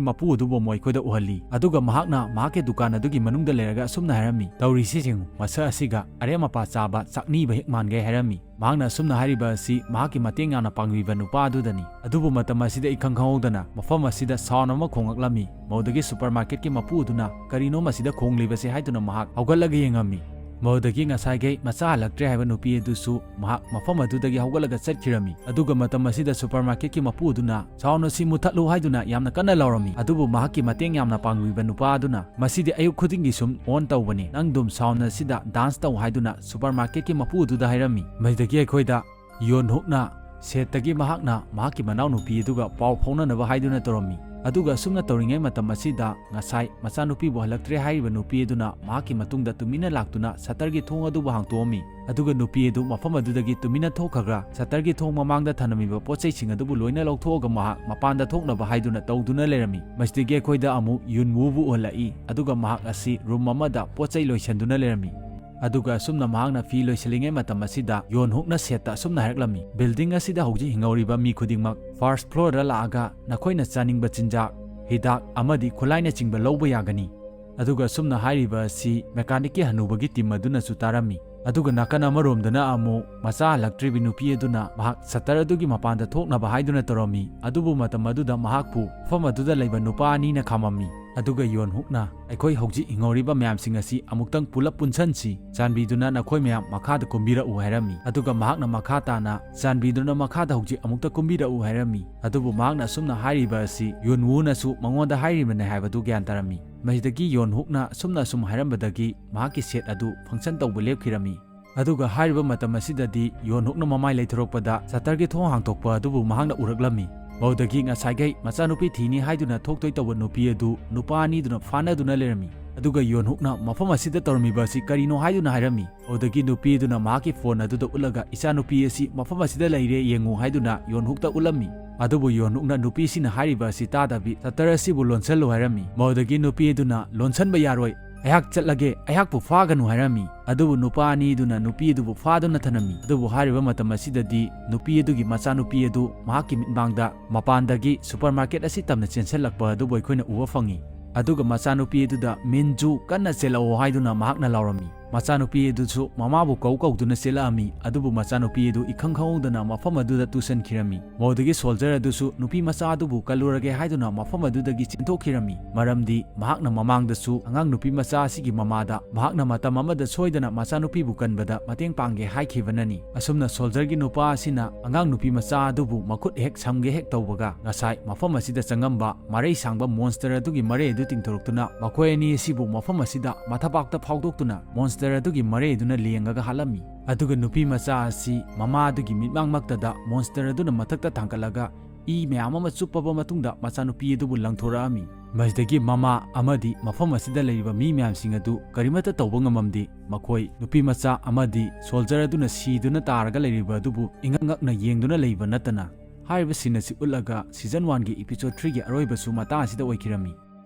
ꯃꯄꯨ ꯑꯗꯨꯕꯨ ꯑꯃꯨꯛ ꯑꯩꯈꯣꯏꯗ ꯎꯍꯜꯂꯤ, ꯑꯗꯨꯒ ꯃꯍꯥꯛꯅ ꯃꯍꯥꯛꯀꯤ ꯗꯨꯀꯥꯟ ꯑꯗꯨꯒꯤ ꯃꯅꯨꯡꯗ ꯂꯩꯔꯒ ꯑꯁꯨꯝꯅ ꯍꯥꯏꯔꯝꯃꯤ, "ꯇꯧꯔꯤꯁꯤ ꯌꯦꯡꯉꯨ, ꯃꯁꯛ ꯑꯁꯤꯒ ꯑꯔꯦꯝ ꯑꯄꯥ ꯆꯥꯕ ꯆꯥꯛꯅꯤꯕ ꯍꯦꯛ ꯃꯥꯟꯒꯦ" ꯍꯥꯏꯔꯝꯃꯤ꯫ ꯃꯍꯥꯛꯅ ꯑꯁꯨꯝꯅ ꯍꯥꯏꯔꯤꯕ ꯑꯁꯤ ꯃꯍꯥꯛꯀꯤ ꯃꯇꯦꯡ ꯌꯥꯝꯅ ꯄꯥꯡꯕꯤꯕ ꯅꯨꯄꯥ ꯑꯗꯨꯗꯅꯤ꯫ ꯑꯗꯨꯕꯨ ꯃꯇꯝ ꯑꯁꯤꯗ ꯏꯈꯪ ꯈꯪꯍꯧꯗꯅ ꯃꯐꯝ ꯑꯁꯤꯗ ꯁꯥꯎꯟ ꯑꯃ ꯈꯣꯡꯂꯛꯂꯝꯃꯤ꯫ ꯃꯗꯨꯗꯒꯤ ꯁꯨꯄꯔ ꯃꯥꯔꯀꯦꯠꯀꯤ ꯃꯄꯨ ꯑꯗꯨꯅ, "ꯀꯔꯤꯅꯣ ꯃꯁꯤꯗ ꯈꯣꯡꯂꯤꯕꯁꯦ?" ꯍꯥꯏꯗꯨꯅ ꯃꯍꯥꯛ ꯍꯧꯒꯠꯂꯒ ꯌꯦꯡꯉꯝꯃꯤ꯫ ꯃꯗꯨꯗꯒꯤ ꯉꯁꯥꯏꯈꯩ ꯃꯆꯥ ꯍꯜꯂꯛꯇ꯭ꯔꯦ ꯍꯥꯏꯕ ꯅꯨꯄꯤ ꯑꯗꯨꯁꯨ ꯃꯍꯥꯛ ꯃꯐꯝ ꯑꯗꯨꯗꯒꯤ ꯍꯧꯒꯠꯂꯒ ꯆꯠꯈꯤꯔꯝꯃꯤ꯫ ꯑꯗꯨꯒ ꯃꯇꯝ ꯑꯁꯤꯗ ꯁꯨꯄꯔ ꯃꯥꯔꯀꯦꯠꯀꯤ ꯃꯄꯨ ꯑꯗꯨꯅ, "ꯁꯥꯎꯟ ꯑꯁꯤ ꯃꯨꯊꯠꯂꯨ" ꯍꯥꯏꯗꯨꯅ ꯌꯥꯝꯅ ꯀꯟꯅ ꯂꯥꯎꯔꯝꯃꯤ꯫ ꯑꯗꯨꯕꯨ ꯃꯍꯥꯛꯀꯤ ꯃꯇꯦꯡ ꯌꯥꯝꯅ ꯄꯥꯡꯕꯤꯕ ꯅꯨꯄꯥ ꯑꯗꯨꯅ, "ꯃꯁꯤꯗꯤ ꯑꯌꯨꯛ ꯈꯨꯗꯤꯡꯒꯤ ꯁꯨꯝ ꯑꯣꯟ ꯇꯧꯕꯅꯤ, ꯅꯪ ꯑꯗꯨꯝ ꯁꯥꯎꯟ ꯑꯁꯤꯗ ꯗꯥꯟꯁ ꯇꯧ" ꯍꯥꯏꯗꯨꯅ ꯁꯨꯄꯔ ꯃꯥꯔꯀꯦꯠꯀꯤ ꯃꯄꯨ ꯑꯗꯨꯗ ꯍꯥꯏꯔꯝꯃꯤ꯫ ꯃꯁꯤꯗꯒꯤ ꯑꯩꯈꯣꯏꯗ ꯌꯣꯟ ꯍꯨꯛꯅ ꯁꯦꯠꯇꯒꯤ ꯃꯍꯥꯛꯅ ꯃꯍꯥꯛꯀꯤ ꯃꯅꯥꯎꯅꯨꯄꯤ ꯑꯗꯨꯒ ꯄꯥꯎ ꯐꯥꯎꯅꯅꯕ ꯍꯥꯏꯗꯨꯅ ꯇꯧꯔꯝꯃꯤ꯫ ꯑꯗꯨꯒ ꯑꯁꯨꯝꯅ ꯇꯧꯔꯤꯉꯩ ꯃꯇꯝ ꯑꯁꯤꯗ ꯉꯁꯥꯏ ꯃꯆꯥꯅꯨꯄꯤꯕꯨ ꯍꯜꯂꯛꯇ꯭ꯔꯦ ꯍꯥꯏꯔꯤꯕ ꯅꯨꯄꯤ ꯑꯗꯨꯅ ꯃꯍꯥꯛꯀꯤ ꯃꯇꯨꯡꯗ ꯇꯨꯃꯤꯟꯅ ꯂꯥꯛꯇꯨꯅ ꯁꯇꯔꯒꯤ ꯊꯣꯡ ꯑꯗꯨꯕꯨ ꯍꯥꯡꯇꯣꯛꯑꯝꯃꯤ꯫ ꯑꯗꯨꯒ ꯅꯨꯄꯤ ꯑꯗꯨ ꯃꯐꯝ ꯑꯗꯨꯗꯒꯤ ꯇꯨꯃꯤꯟꯅ ꯊꯣꯛꯈ꯭ꯔꯒ ꯁꯇꯔꯒꯤ ꯊꯣꯡ ꯃꯃꯥꯡꯗ ꯊꯅꯝꯃꯤꯕ ꯄꯣꯠ ꯆꯩꯁꯤꯡ ꯑꯗꯨꯕꯨ ꯂꯣꯏꯅ ꯂꯧꯊꯣꯛꯑꯒ ꯃꯍꯥꯛ ꯃꯄꯥꯟꯗ ꯊꯣꯛꯅꯕ ꯍꯥꯏꯗꯨꯅ ꯇꯧꯗꯨꯅ ꯂꯩꯔꯝꯃꯤ꯫ ꯃꯁꯤꯗꯒꯤ ꯑꯩꯈꯣꯏꯗ ꯑꯃꯨꯛ ꯌꯨꯟ ꯋꯨꯕꯨ ꯎꯍꯜꯂꯛꯏ, ꯑꯗꯨꯒ ꯃꯍꯥꯛ ꯑꯁꯤ ꯔꯨꯝ ꯑꯃꯗ ꯄꯣꯠ ꯆꯩ ꯂꯣꯏꯁꯤꯟꯗꯨꯅ ꯂꯩꯔꯝꯃꯤ꯫ ꯑꯗꯨꯒ ꯑꯁꯨꯝꯅ ꯃꯍꯥꯛꯅ ꯐꯤ ꯂꯣꯏꯁꯤꯜꯂꯤꯉꯩ ꯃꯇꯝ ꯑꯁꯤꯗ ꯌꯣꯟ ꯍꯨꯛꯅ ꯁꯦꯠꯇ ꯑꯁꯨꯝꯅ ꯍꯥꯏꯔꯛꯂꯝꯃꯤ, "ꯕꯤꯜꯗꯤꯡ ꯑꯁꯤꯗ ꯍꯧꯖꯤꯛ ꯍꯤꯡꯍꯧꯔꯤꯕ ꯃꯤ ꯈꯨꯗꯤꯡꯃꯛ ꯐꯥꯔꯁ ꯐ꯭ꯂꯣꯔꯗ ꯂꯥꯛꯑꯒ ꯅꯈꯣꯏꯅ ꯆꯥꯅꯤꯡꯕ ꯆꯤꯟꯖꯥꯛ, ꯍꯤꯗꯥꯛ ꯑꯃꯗꯤ ꯈꯨꯠꯂꯥꯏꯅꯆꯤꯡꯕ ꯂꯧꯕ ꯌꯥꯒꯅꯤ"꯫ ꯑꯗꯨꯒ ꯑꯁꯨꯝꯅ ꯍꯥꯏꯔꯤꯕ ꯑꯁꯤ ꯃꯦꯀꯥꯅꯤꯛꯀꯤ ꯍꯅꯨꯕꯒꯤ ꯇꯤꯝ ꯑꯗꯨꯅꯁꯨ ꯇꯥꯔꯝꯃꯤ꯫ ꯑꯗꯨꯒ ꯅꯥꯀꯟ ꯑꯃꯔꯣꯝꯗꯅ ꯑꯃꯨꯛ ꯃꯆꯥ ꯍꯜꯂꯛꯇ꯭ꯔꯤꯕꯤ ꯅꯨꯄꯤ ꯑꯗꯨꯅ ꯃꯍꯥꯛ ꯁꯇꯔ ꯑꯗꯨꯒꯤ ꯃꯄꯥꯟꯗ ꯊꯣꯛꯅꯕ ꯍꯥꯏꯗꯨꯅ ꯇꯧꯔꯝꯃꯤ꯫ ꯑꯗꯨꯕꯨ ꯃꯇꯝ ꯑꯗꯨꯗ ꯃꯍꯥꯛꯄꯨ ꯃꯐꯝ ꯑꯗꯨꯗ ꯂꯩꯕ ꯅꯨꯄꯥ ꯑꯅꯤꯅ ꯈꯥꯝꯃꯝꯃꯤ꯫ ꯑꯗꯨꯒ ꯌꯣꯟ ꯍꯨꯛꯅ, "ꯑꯩꯈꯣꯏ ꯍꯧꯖꯤꯛ ꯍꯤꯡꯍꯧꯔꯤꯕ ꯃꯌꯥꯝꯁꯤꯡ ꯑꯁꯤ ꯑꯃꯨꯛꯇꯪ ꯄꯨꯂꯞ ꯄꯨꯟꯁꯟꯁꯤ, ꯆꯥꯟꯕꯤꯗꯨꯅ ꯅꯈꯣꯏ ꯃꯌꯥꯝ ꯃꯈꯥꯗ ꯀꯨꯝꯕꯤꯔꯛꯎ" ꯍꯥꯏꯔꯝꯃꯤ꯫ ꯑꯗꯨꯒ ꯃꯍꯥꯛꯅ ꯃꯈꯥ ꯇꯥꯅ, "ꯆꯥꯟꯕꯤꯗꯨꯅ ꯃꯈꯥꯗ ꯍꯧꯖꯤꯛ ꯑꯃꯨꯛꯇ ꯀꯨꯝꯕꯤꯔꯛꯎ" ꯍꯥꯏꯔꯝꯃꯤ꯫ ꯑꯗꯨꯕꯨ ꯃꯍꯥꯛꯅ ꯑꯁꯨꯝꯅ ꯍꯥꯏꯔꯤꯕ ꯑꯁꯤ ꯌꯣꯟ ꯋꯨꯅꯁꯨ ꯃꯉꯣꯟꯗ ꯍꯥꯏꯔꯤꯕꯅꯤ ꯍꯥꯏꯕꯗꯨ ꯒ꯭ꯌꯥꯟ ꯇꯥꯔꯝꯃꯤ꯫ ꯃꯁꯤꯗꯒꯤ ꯌꯣꯟ ꯍꯨꯛꯅ ꯑꯁꯨꯝꯅ ꯑꯁꯨꯝ ꯍꯥꯏꯔꯝꯕꯗꯒꯤ ꯃꯍꯥꯛꯀꯤ ꯁꯦꯠ ꯑꯗꯨ ꯐꯪꯁꯟ ꯇꯧꯕ ꯂꯦꯞꯈꯤꯔꯝꯃꯤ꯫ ꯑꯗꯨꯒ ꯍꯥꯏꯔꯤꯕ ꯃꯇꯝ ꯑꯁꯤꯗꯗꯤ ꯌꯣꯟ ꯍꯨꯛꯅ ꯃꯃꯥꯏ ꯂꯩꯊꯣꯔꯛꯄꯗ ꯁꯇꯔꯒꯤ ꯊꯣꯡ ꯍꯥꯡꯗꯣꯛꯄ ꯑꯗꯨꯕꯨ ꯃꯍꯥꯛꯅ ꯎꯔꯛꯂꯝꯃꯤ꯫ ꯃꯗꯨꯗꯒꯤ ꯉꯁꯥꯏꯈꯩ ꯃꯆꯥꯅꯨꯄꯤ ꯊꯤꯅꯤ ꯍꯥꯏꯗꯨꯅ ꯊꯣꯛꯇꯣꯏ ꯇꯧꯕ ꯅꯨꯄꯤ ꯑꯗꯨ ꯅꯨꯄꯥ ꯑꯅꯤꯗꯨꯅ ꯐꯥꯅꯗꯨꯅ ꯂꯩꯔꯝꯃꯤ꯫ ꯑꯗꯨꯒ ꯌꯣꯟ ꯍꯨꯛꯅ ꯃꯐꯝ ꯑꯁꯤꯗ ꯇꯧꯔꯝꯃꯤꯕ ꯑꯁꯤ ꯀꯔꯤꯅꯣ ꯍꯥꯏꯗꯨꯅ ꯍꯥꯏꯔꯝꯃꯤ꯫ ꯃꯗꯨꯗꯒꯤ ꯅꯨꯄꯤ ꯑꯗꯨꯅ ꯃꯍꯥꯛꯀꯤ ꯐꯣꯟ ꯑꯗꯨꯗ ꯎꯠꯂꯒ, "ꯏꯆꯥꯅꯨꯄꯤ ꯑꯁꯤ ꯃꯐꯝ ꯑꯁꯤꯗ ꯂꯩꯔꯦ, ꯌꯦꯡꯉꯨ" ꯍꯥꯏꯗꯨꯅ ꯌꯣꯟ ꯍꯨꯛꯇ ꯎꯠꯂꯝꯃꯤ꯫ ꯑꯗꯨꯕꯨ ꯌꯣꯟ ꯍꯨꯛꯅ ꯅꯨꯄꯤꯁꯤꯅ ꯍꯥꯏꯔꯤꯕ ꯑꯁꯤ ꯇꯥꯗꯕꯤ, "ꯁꯇꯔ ꯑꯁꯤꯕꯨ ꯂꯣꯟꯁꯜꯂꯨ" ꯍꯥꯏꯔꯝꯃꯤ꯫ ꯃꯗꯨꯗꯒꯤ ꯅꯨꯄꯤ ꯑꯗꯨꯅ, "ꯂꯣꯟꯁꯟꯕ ꯌꯥꯔꯣꯏ, "ꯑꯩꯍꯥꯛ ꯆꯠꯂꯒꯦ, ꯑꯩꯍꯥꯛꯄꯨ ꯐꯥꯒꯅꯨ" ꯍꯥꯏꯔꯝꯃꯤ꯫ ꯑꯗꯨꯕꯨ ꯅꯨꯄꯥ ꯑꯅꯤꯗꯨꯅ ꯅꯨꯄꯤ ꯑꯗꯨꯕꯨ ꯐꯥꯗꯨꯅ ꯊꯅꯝꯃꯤ꯫ ꯑꯗꯨꯕꯨ ꯍꯥꯏꯔꯤꯕ ꯃꯇꯝ ꯑꯁꯤꯗꯗꯤ ꯅꯨꯄꯤ ꯑꯗꯨꯒꯤ ꯃꯆꯥꯅꯨꯄꯤ ꯑꯗꯨ ꯃꯍꯥꯛꯀꯤ ꯃꯤꯠꯃꯥꯡꯗ ꯃꯄꯥꯟꯗꯒꯤ ꯁꯨꯄꯔ ꯃꯥꯔꯀꯦꯠ ꯑꯁꯤ ꯇꯝꯅ ꯆꯦꯟꯁꯤꯜꯂꯛꯄ ꯑꯗꯨꯕꯨ ꯑꯩꯈꯣꯏꯅ ꯎꯕ ꯐꯪꯉꯤ꯫ ꯑꯗꯨꯒ ꯃꯆꯥꯅꯨꯄꯤ ꯑꯗꯨꯗ "ꯃꯤꯟꯖꯨ, ꯀꯟꯅ ꯆꯦꯜꯂꯛꯑꯣ" ꯍꯥꯏꯗꯨꯅ ꯃꯍꯥꯛꯅ ꯂꯥꯎꯔꯝꯃꯤ꯫ ꯃꯆꯥꯅꯨꯄꯤ ꯑꯗꯨꯁꯨ ꯃꯃꯥꯕꯨ ꯀꯧ ꯀꯧꯗꯨꯅ ꯆꯦꯜꯂꯛꯑꯝꯃꯤ꯫ ꯑꯗꯨꯕꯨ ꯃꯆꯥꯅꯨꯄꯤ ꯑꯗꯨ ꯏꯈꯪ ꯈꯪꯍꯧꯗꯅ ꯃꯐꯝ ꯑꯗꯨꯗ ꯇꯨꯁꯟꯈꯤꯔꯝꯃꯤ꯫ ꯃꯗꯨꯗꯒꯤ ꯁꯣꯜꯖꯔ ꯑꯗꯨꯁꯨ ꯅꯨꯄꯤ ꯃꯆꯥ ꯑꯗꯨꯕꯨ "ꯀꯜꯂꯨꯔꯒꯦ" ꯍꯥꯏꯗꯨꯅ ꯃꯐꯝ ꯑꯗꯨꯗꯒꯤ ꯆꯦꯟꯊꯣꯛꯈꯤꯔꯝꯃꯤ꯫ ꯃꯔꯝꯗꯤ ꯃꯍꯥꯛꯅ ꯃꯃꯥꯡꯗꯁꯨ ꯑꯉꯥꯡ ꯅꯨꯄꯤ ꯃꯆꯥ ꯑꯁꯤꯒꯤ ꯃꯃꯥꯗ ꯃꯍꯥꯛꯅ ꯃꯇꯝ ꯑꯃꯗ ꯁꯣꯏꯗꯅ ꯃꯆꯥꯅꯨꯄꯤꯕꯨ ꯀꯟꯕꯗ ꯃꯇꯦꯡ ꯄꯥꯡꯒꯦ ꯍꯥꯏꯈꯤꯕꯅꯅꯤ꯫ ꯑꯁꯨꯝꯅ ꯁꯣꯜꯖꯔꯒꯤ ꯅꯨꯄꯥ ꯑꯁꯤꯅ ꯑꯉꯥꯡ ꯅꯨꯄꯤ ꯃꯆꯥ ꯑꯗꯨꯕꯨ ꯃꯈꯨꯠ ꯍꯦꯛ ꯁꯝꯒꯦ ꯍꯦꯛ ꯇꯧꯕꯒ, ꯉꯁꯥꯏ ꯃꯐꯝ ꯑꯁꯤꯗ ꯆꯪꯉꯝꯕ ꯃꯔꯩ ꯁꯥꯡꯕ ꯃꯣꯟꯁꯇꯔ ꯑꯗꯨꯒꯤ ꯃꯔꯩ ꯑꯗꯨ ꯇꯤꯡꯊꯣꯔꯛꯇꯨꯅ ꯃꯈꯣꯏ ꯑꯅꯤ ꯑꯁꯤꯕꯨ ꯃꯐꯝ ꯑꯁꯤꯗ ꯃꯊꯕꯥꯛꯇ ꯐꯥꯎꯗꯣꯛꯇꯨꯅ ꯃꯣꯟꯁꯇꯔ ꯑꯗꯨꯒꯤ ꯃꯔꯩ ꯑꯗꯨꯅ ꯂꯦꯡꯉꯒ ꯍꯥꯠꯂꯝꯃꯤ꯫ ꯑꯗꯨꯒ ꯅꯨꯄꯤ ꯃꯆꯥ ꯑꯁꯤ ꯃꯃꯥ ꯑꯗꯨꯒꯤ ꯃꯤꯠꯃꯥꯡꯃꯛꯇꯗ ꯃꯣꯟꯁꯇꯔ ꯑꯗꯨꯅ ꯃꯊꯛꯇ ꯊꯥꯡꯒꯠꯂꯒ ꯏ ꯃꯌꯥꯝ ꯑꯃ ꯆꯨꯞꯄꯕ ꯃꯇꯨꯡꯗ ꯃꯆꯥꯅꯨꯄꯤ ꯑꯗꯨꯕꯨ ꯂꯪꯊꯣꯔꯛꯑꯝꯃꯤ꯫ ꯃꯁꯤꯗꯒꯤ ꯃꯃꯥ ꯑꯃꯗꯤ ꯃꯐꯝ ꯑꯁꯤꯗ ꯂꯩꯔꯤꯕ ꯃꯤ ꯃꯌꯥꯝꯁꯤꯡ ꯑꯗꯨ ꯀꯔꯤꯃꯠꯇ ꯇꯧꯕ ꯉꯝꯃꯝꯗꯦ꯫ ꯃꯈꯣꯏ ꯅꯨꯄꯤ ꯃꯆꯥ ꯑꯃꯗꯤ ꯁꯣꯜꯖꯔ ꯑꯗꯨꯅ ꯁꯤꯗꯨꯅ ꯇꯥꯔꯒ ꯂꯩꯔꯤꯕ ꯑꯗꯨꯕꯨ ꯏꯉꯛ ꯉꯛꯅ ꯌꯦꯡꯗꯨꯅ ꯂꯩꯕ ꯅꯠꯇꯅ꯫ ꯍꯥꯏꯔꯤꯕ ꯁꯤꯟ ꯑꯁꯤ ꯎꯠꯂꯒ ꯁꯤꯖꯟ ꯋꯥꯟꯒꯤ ꯏꯄꯤꯁꯣꯗ ꯊ꯭ꯔꯤꯒꯤ ꯑꯔꯣꯏꯕꯁꯨ ꯃꯇꯥꯡ ꯑꯁꯤꯗ ꯑꯣꯏꯈꯤꯔꯝꯃꯤ꯫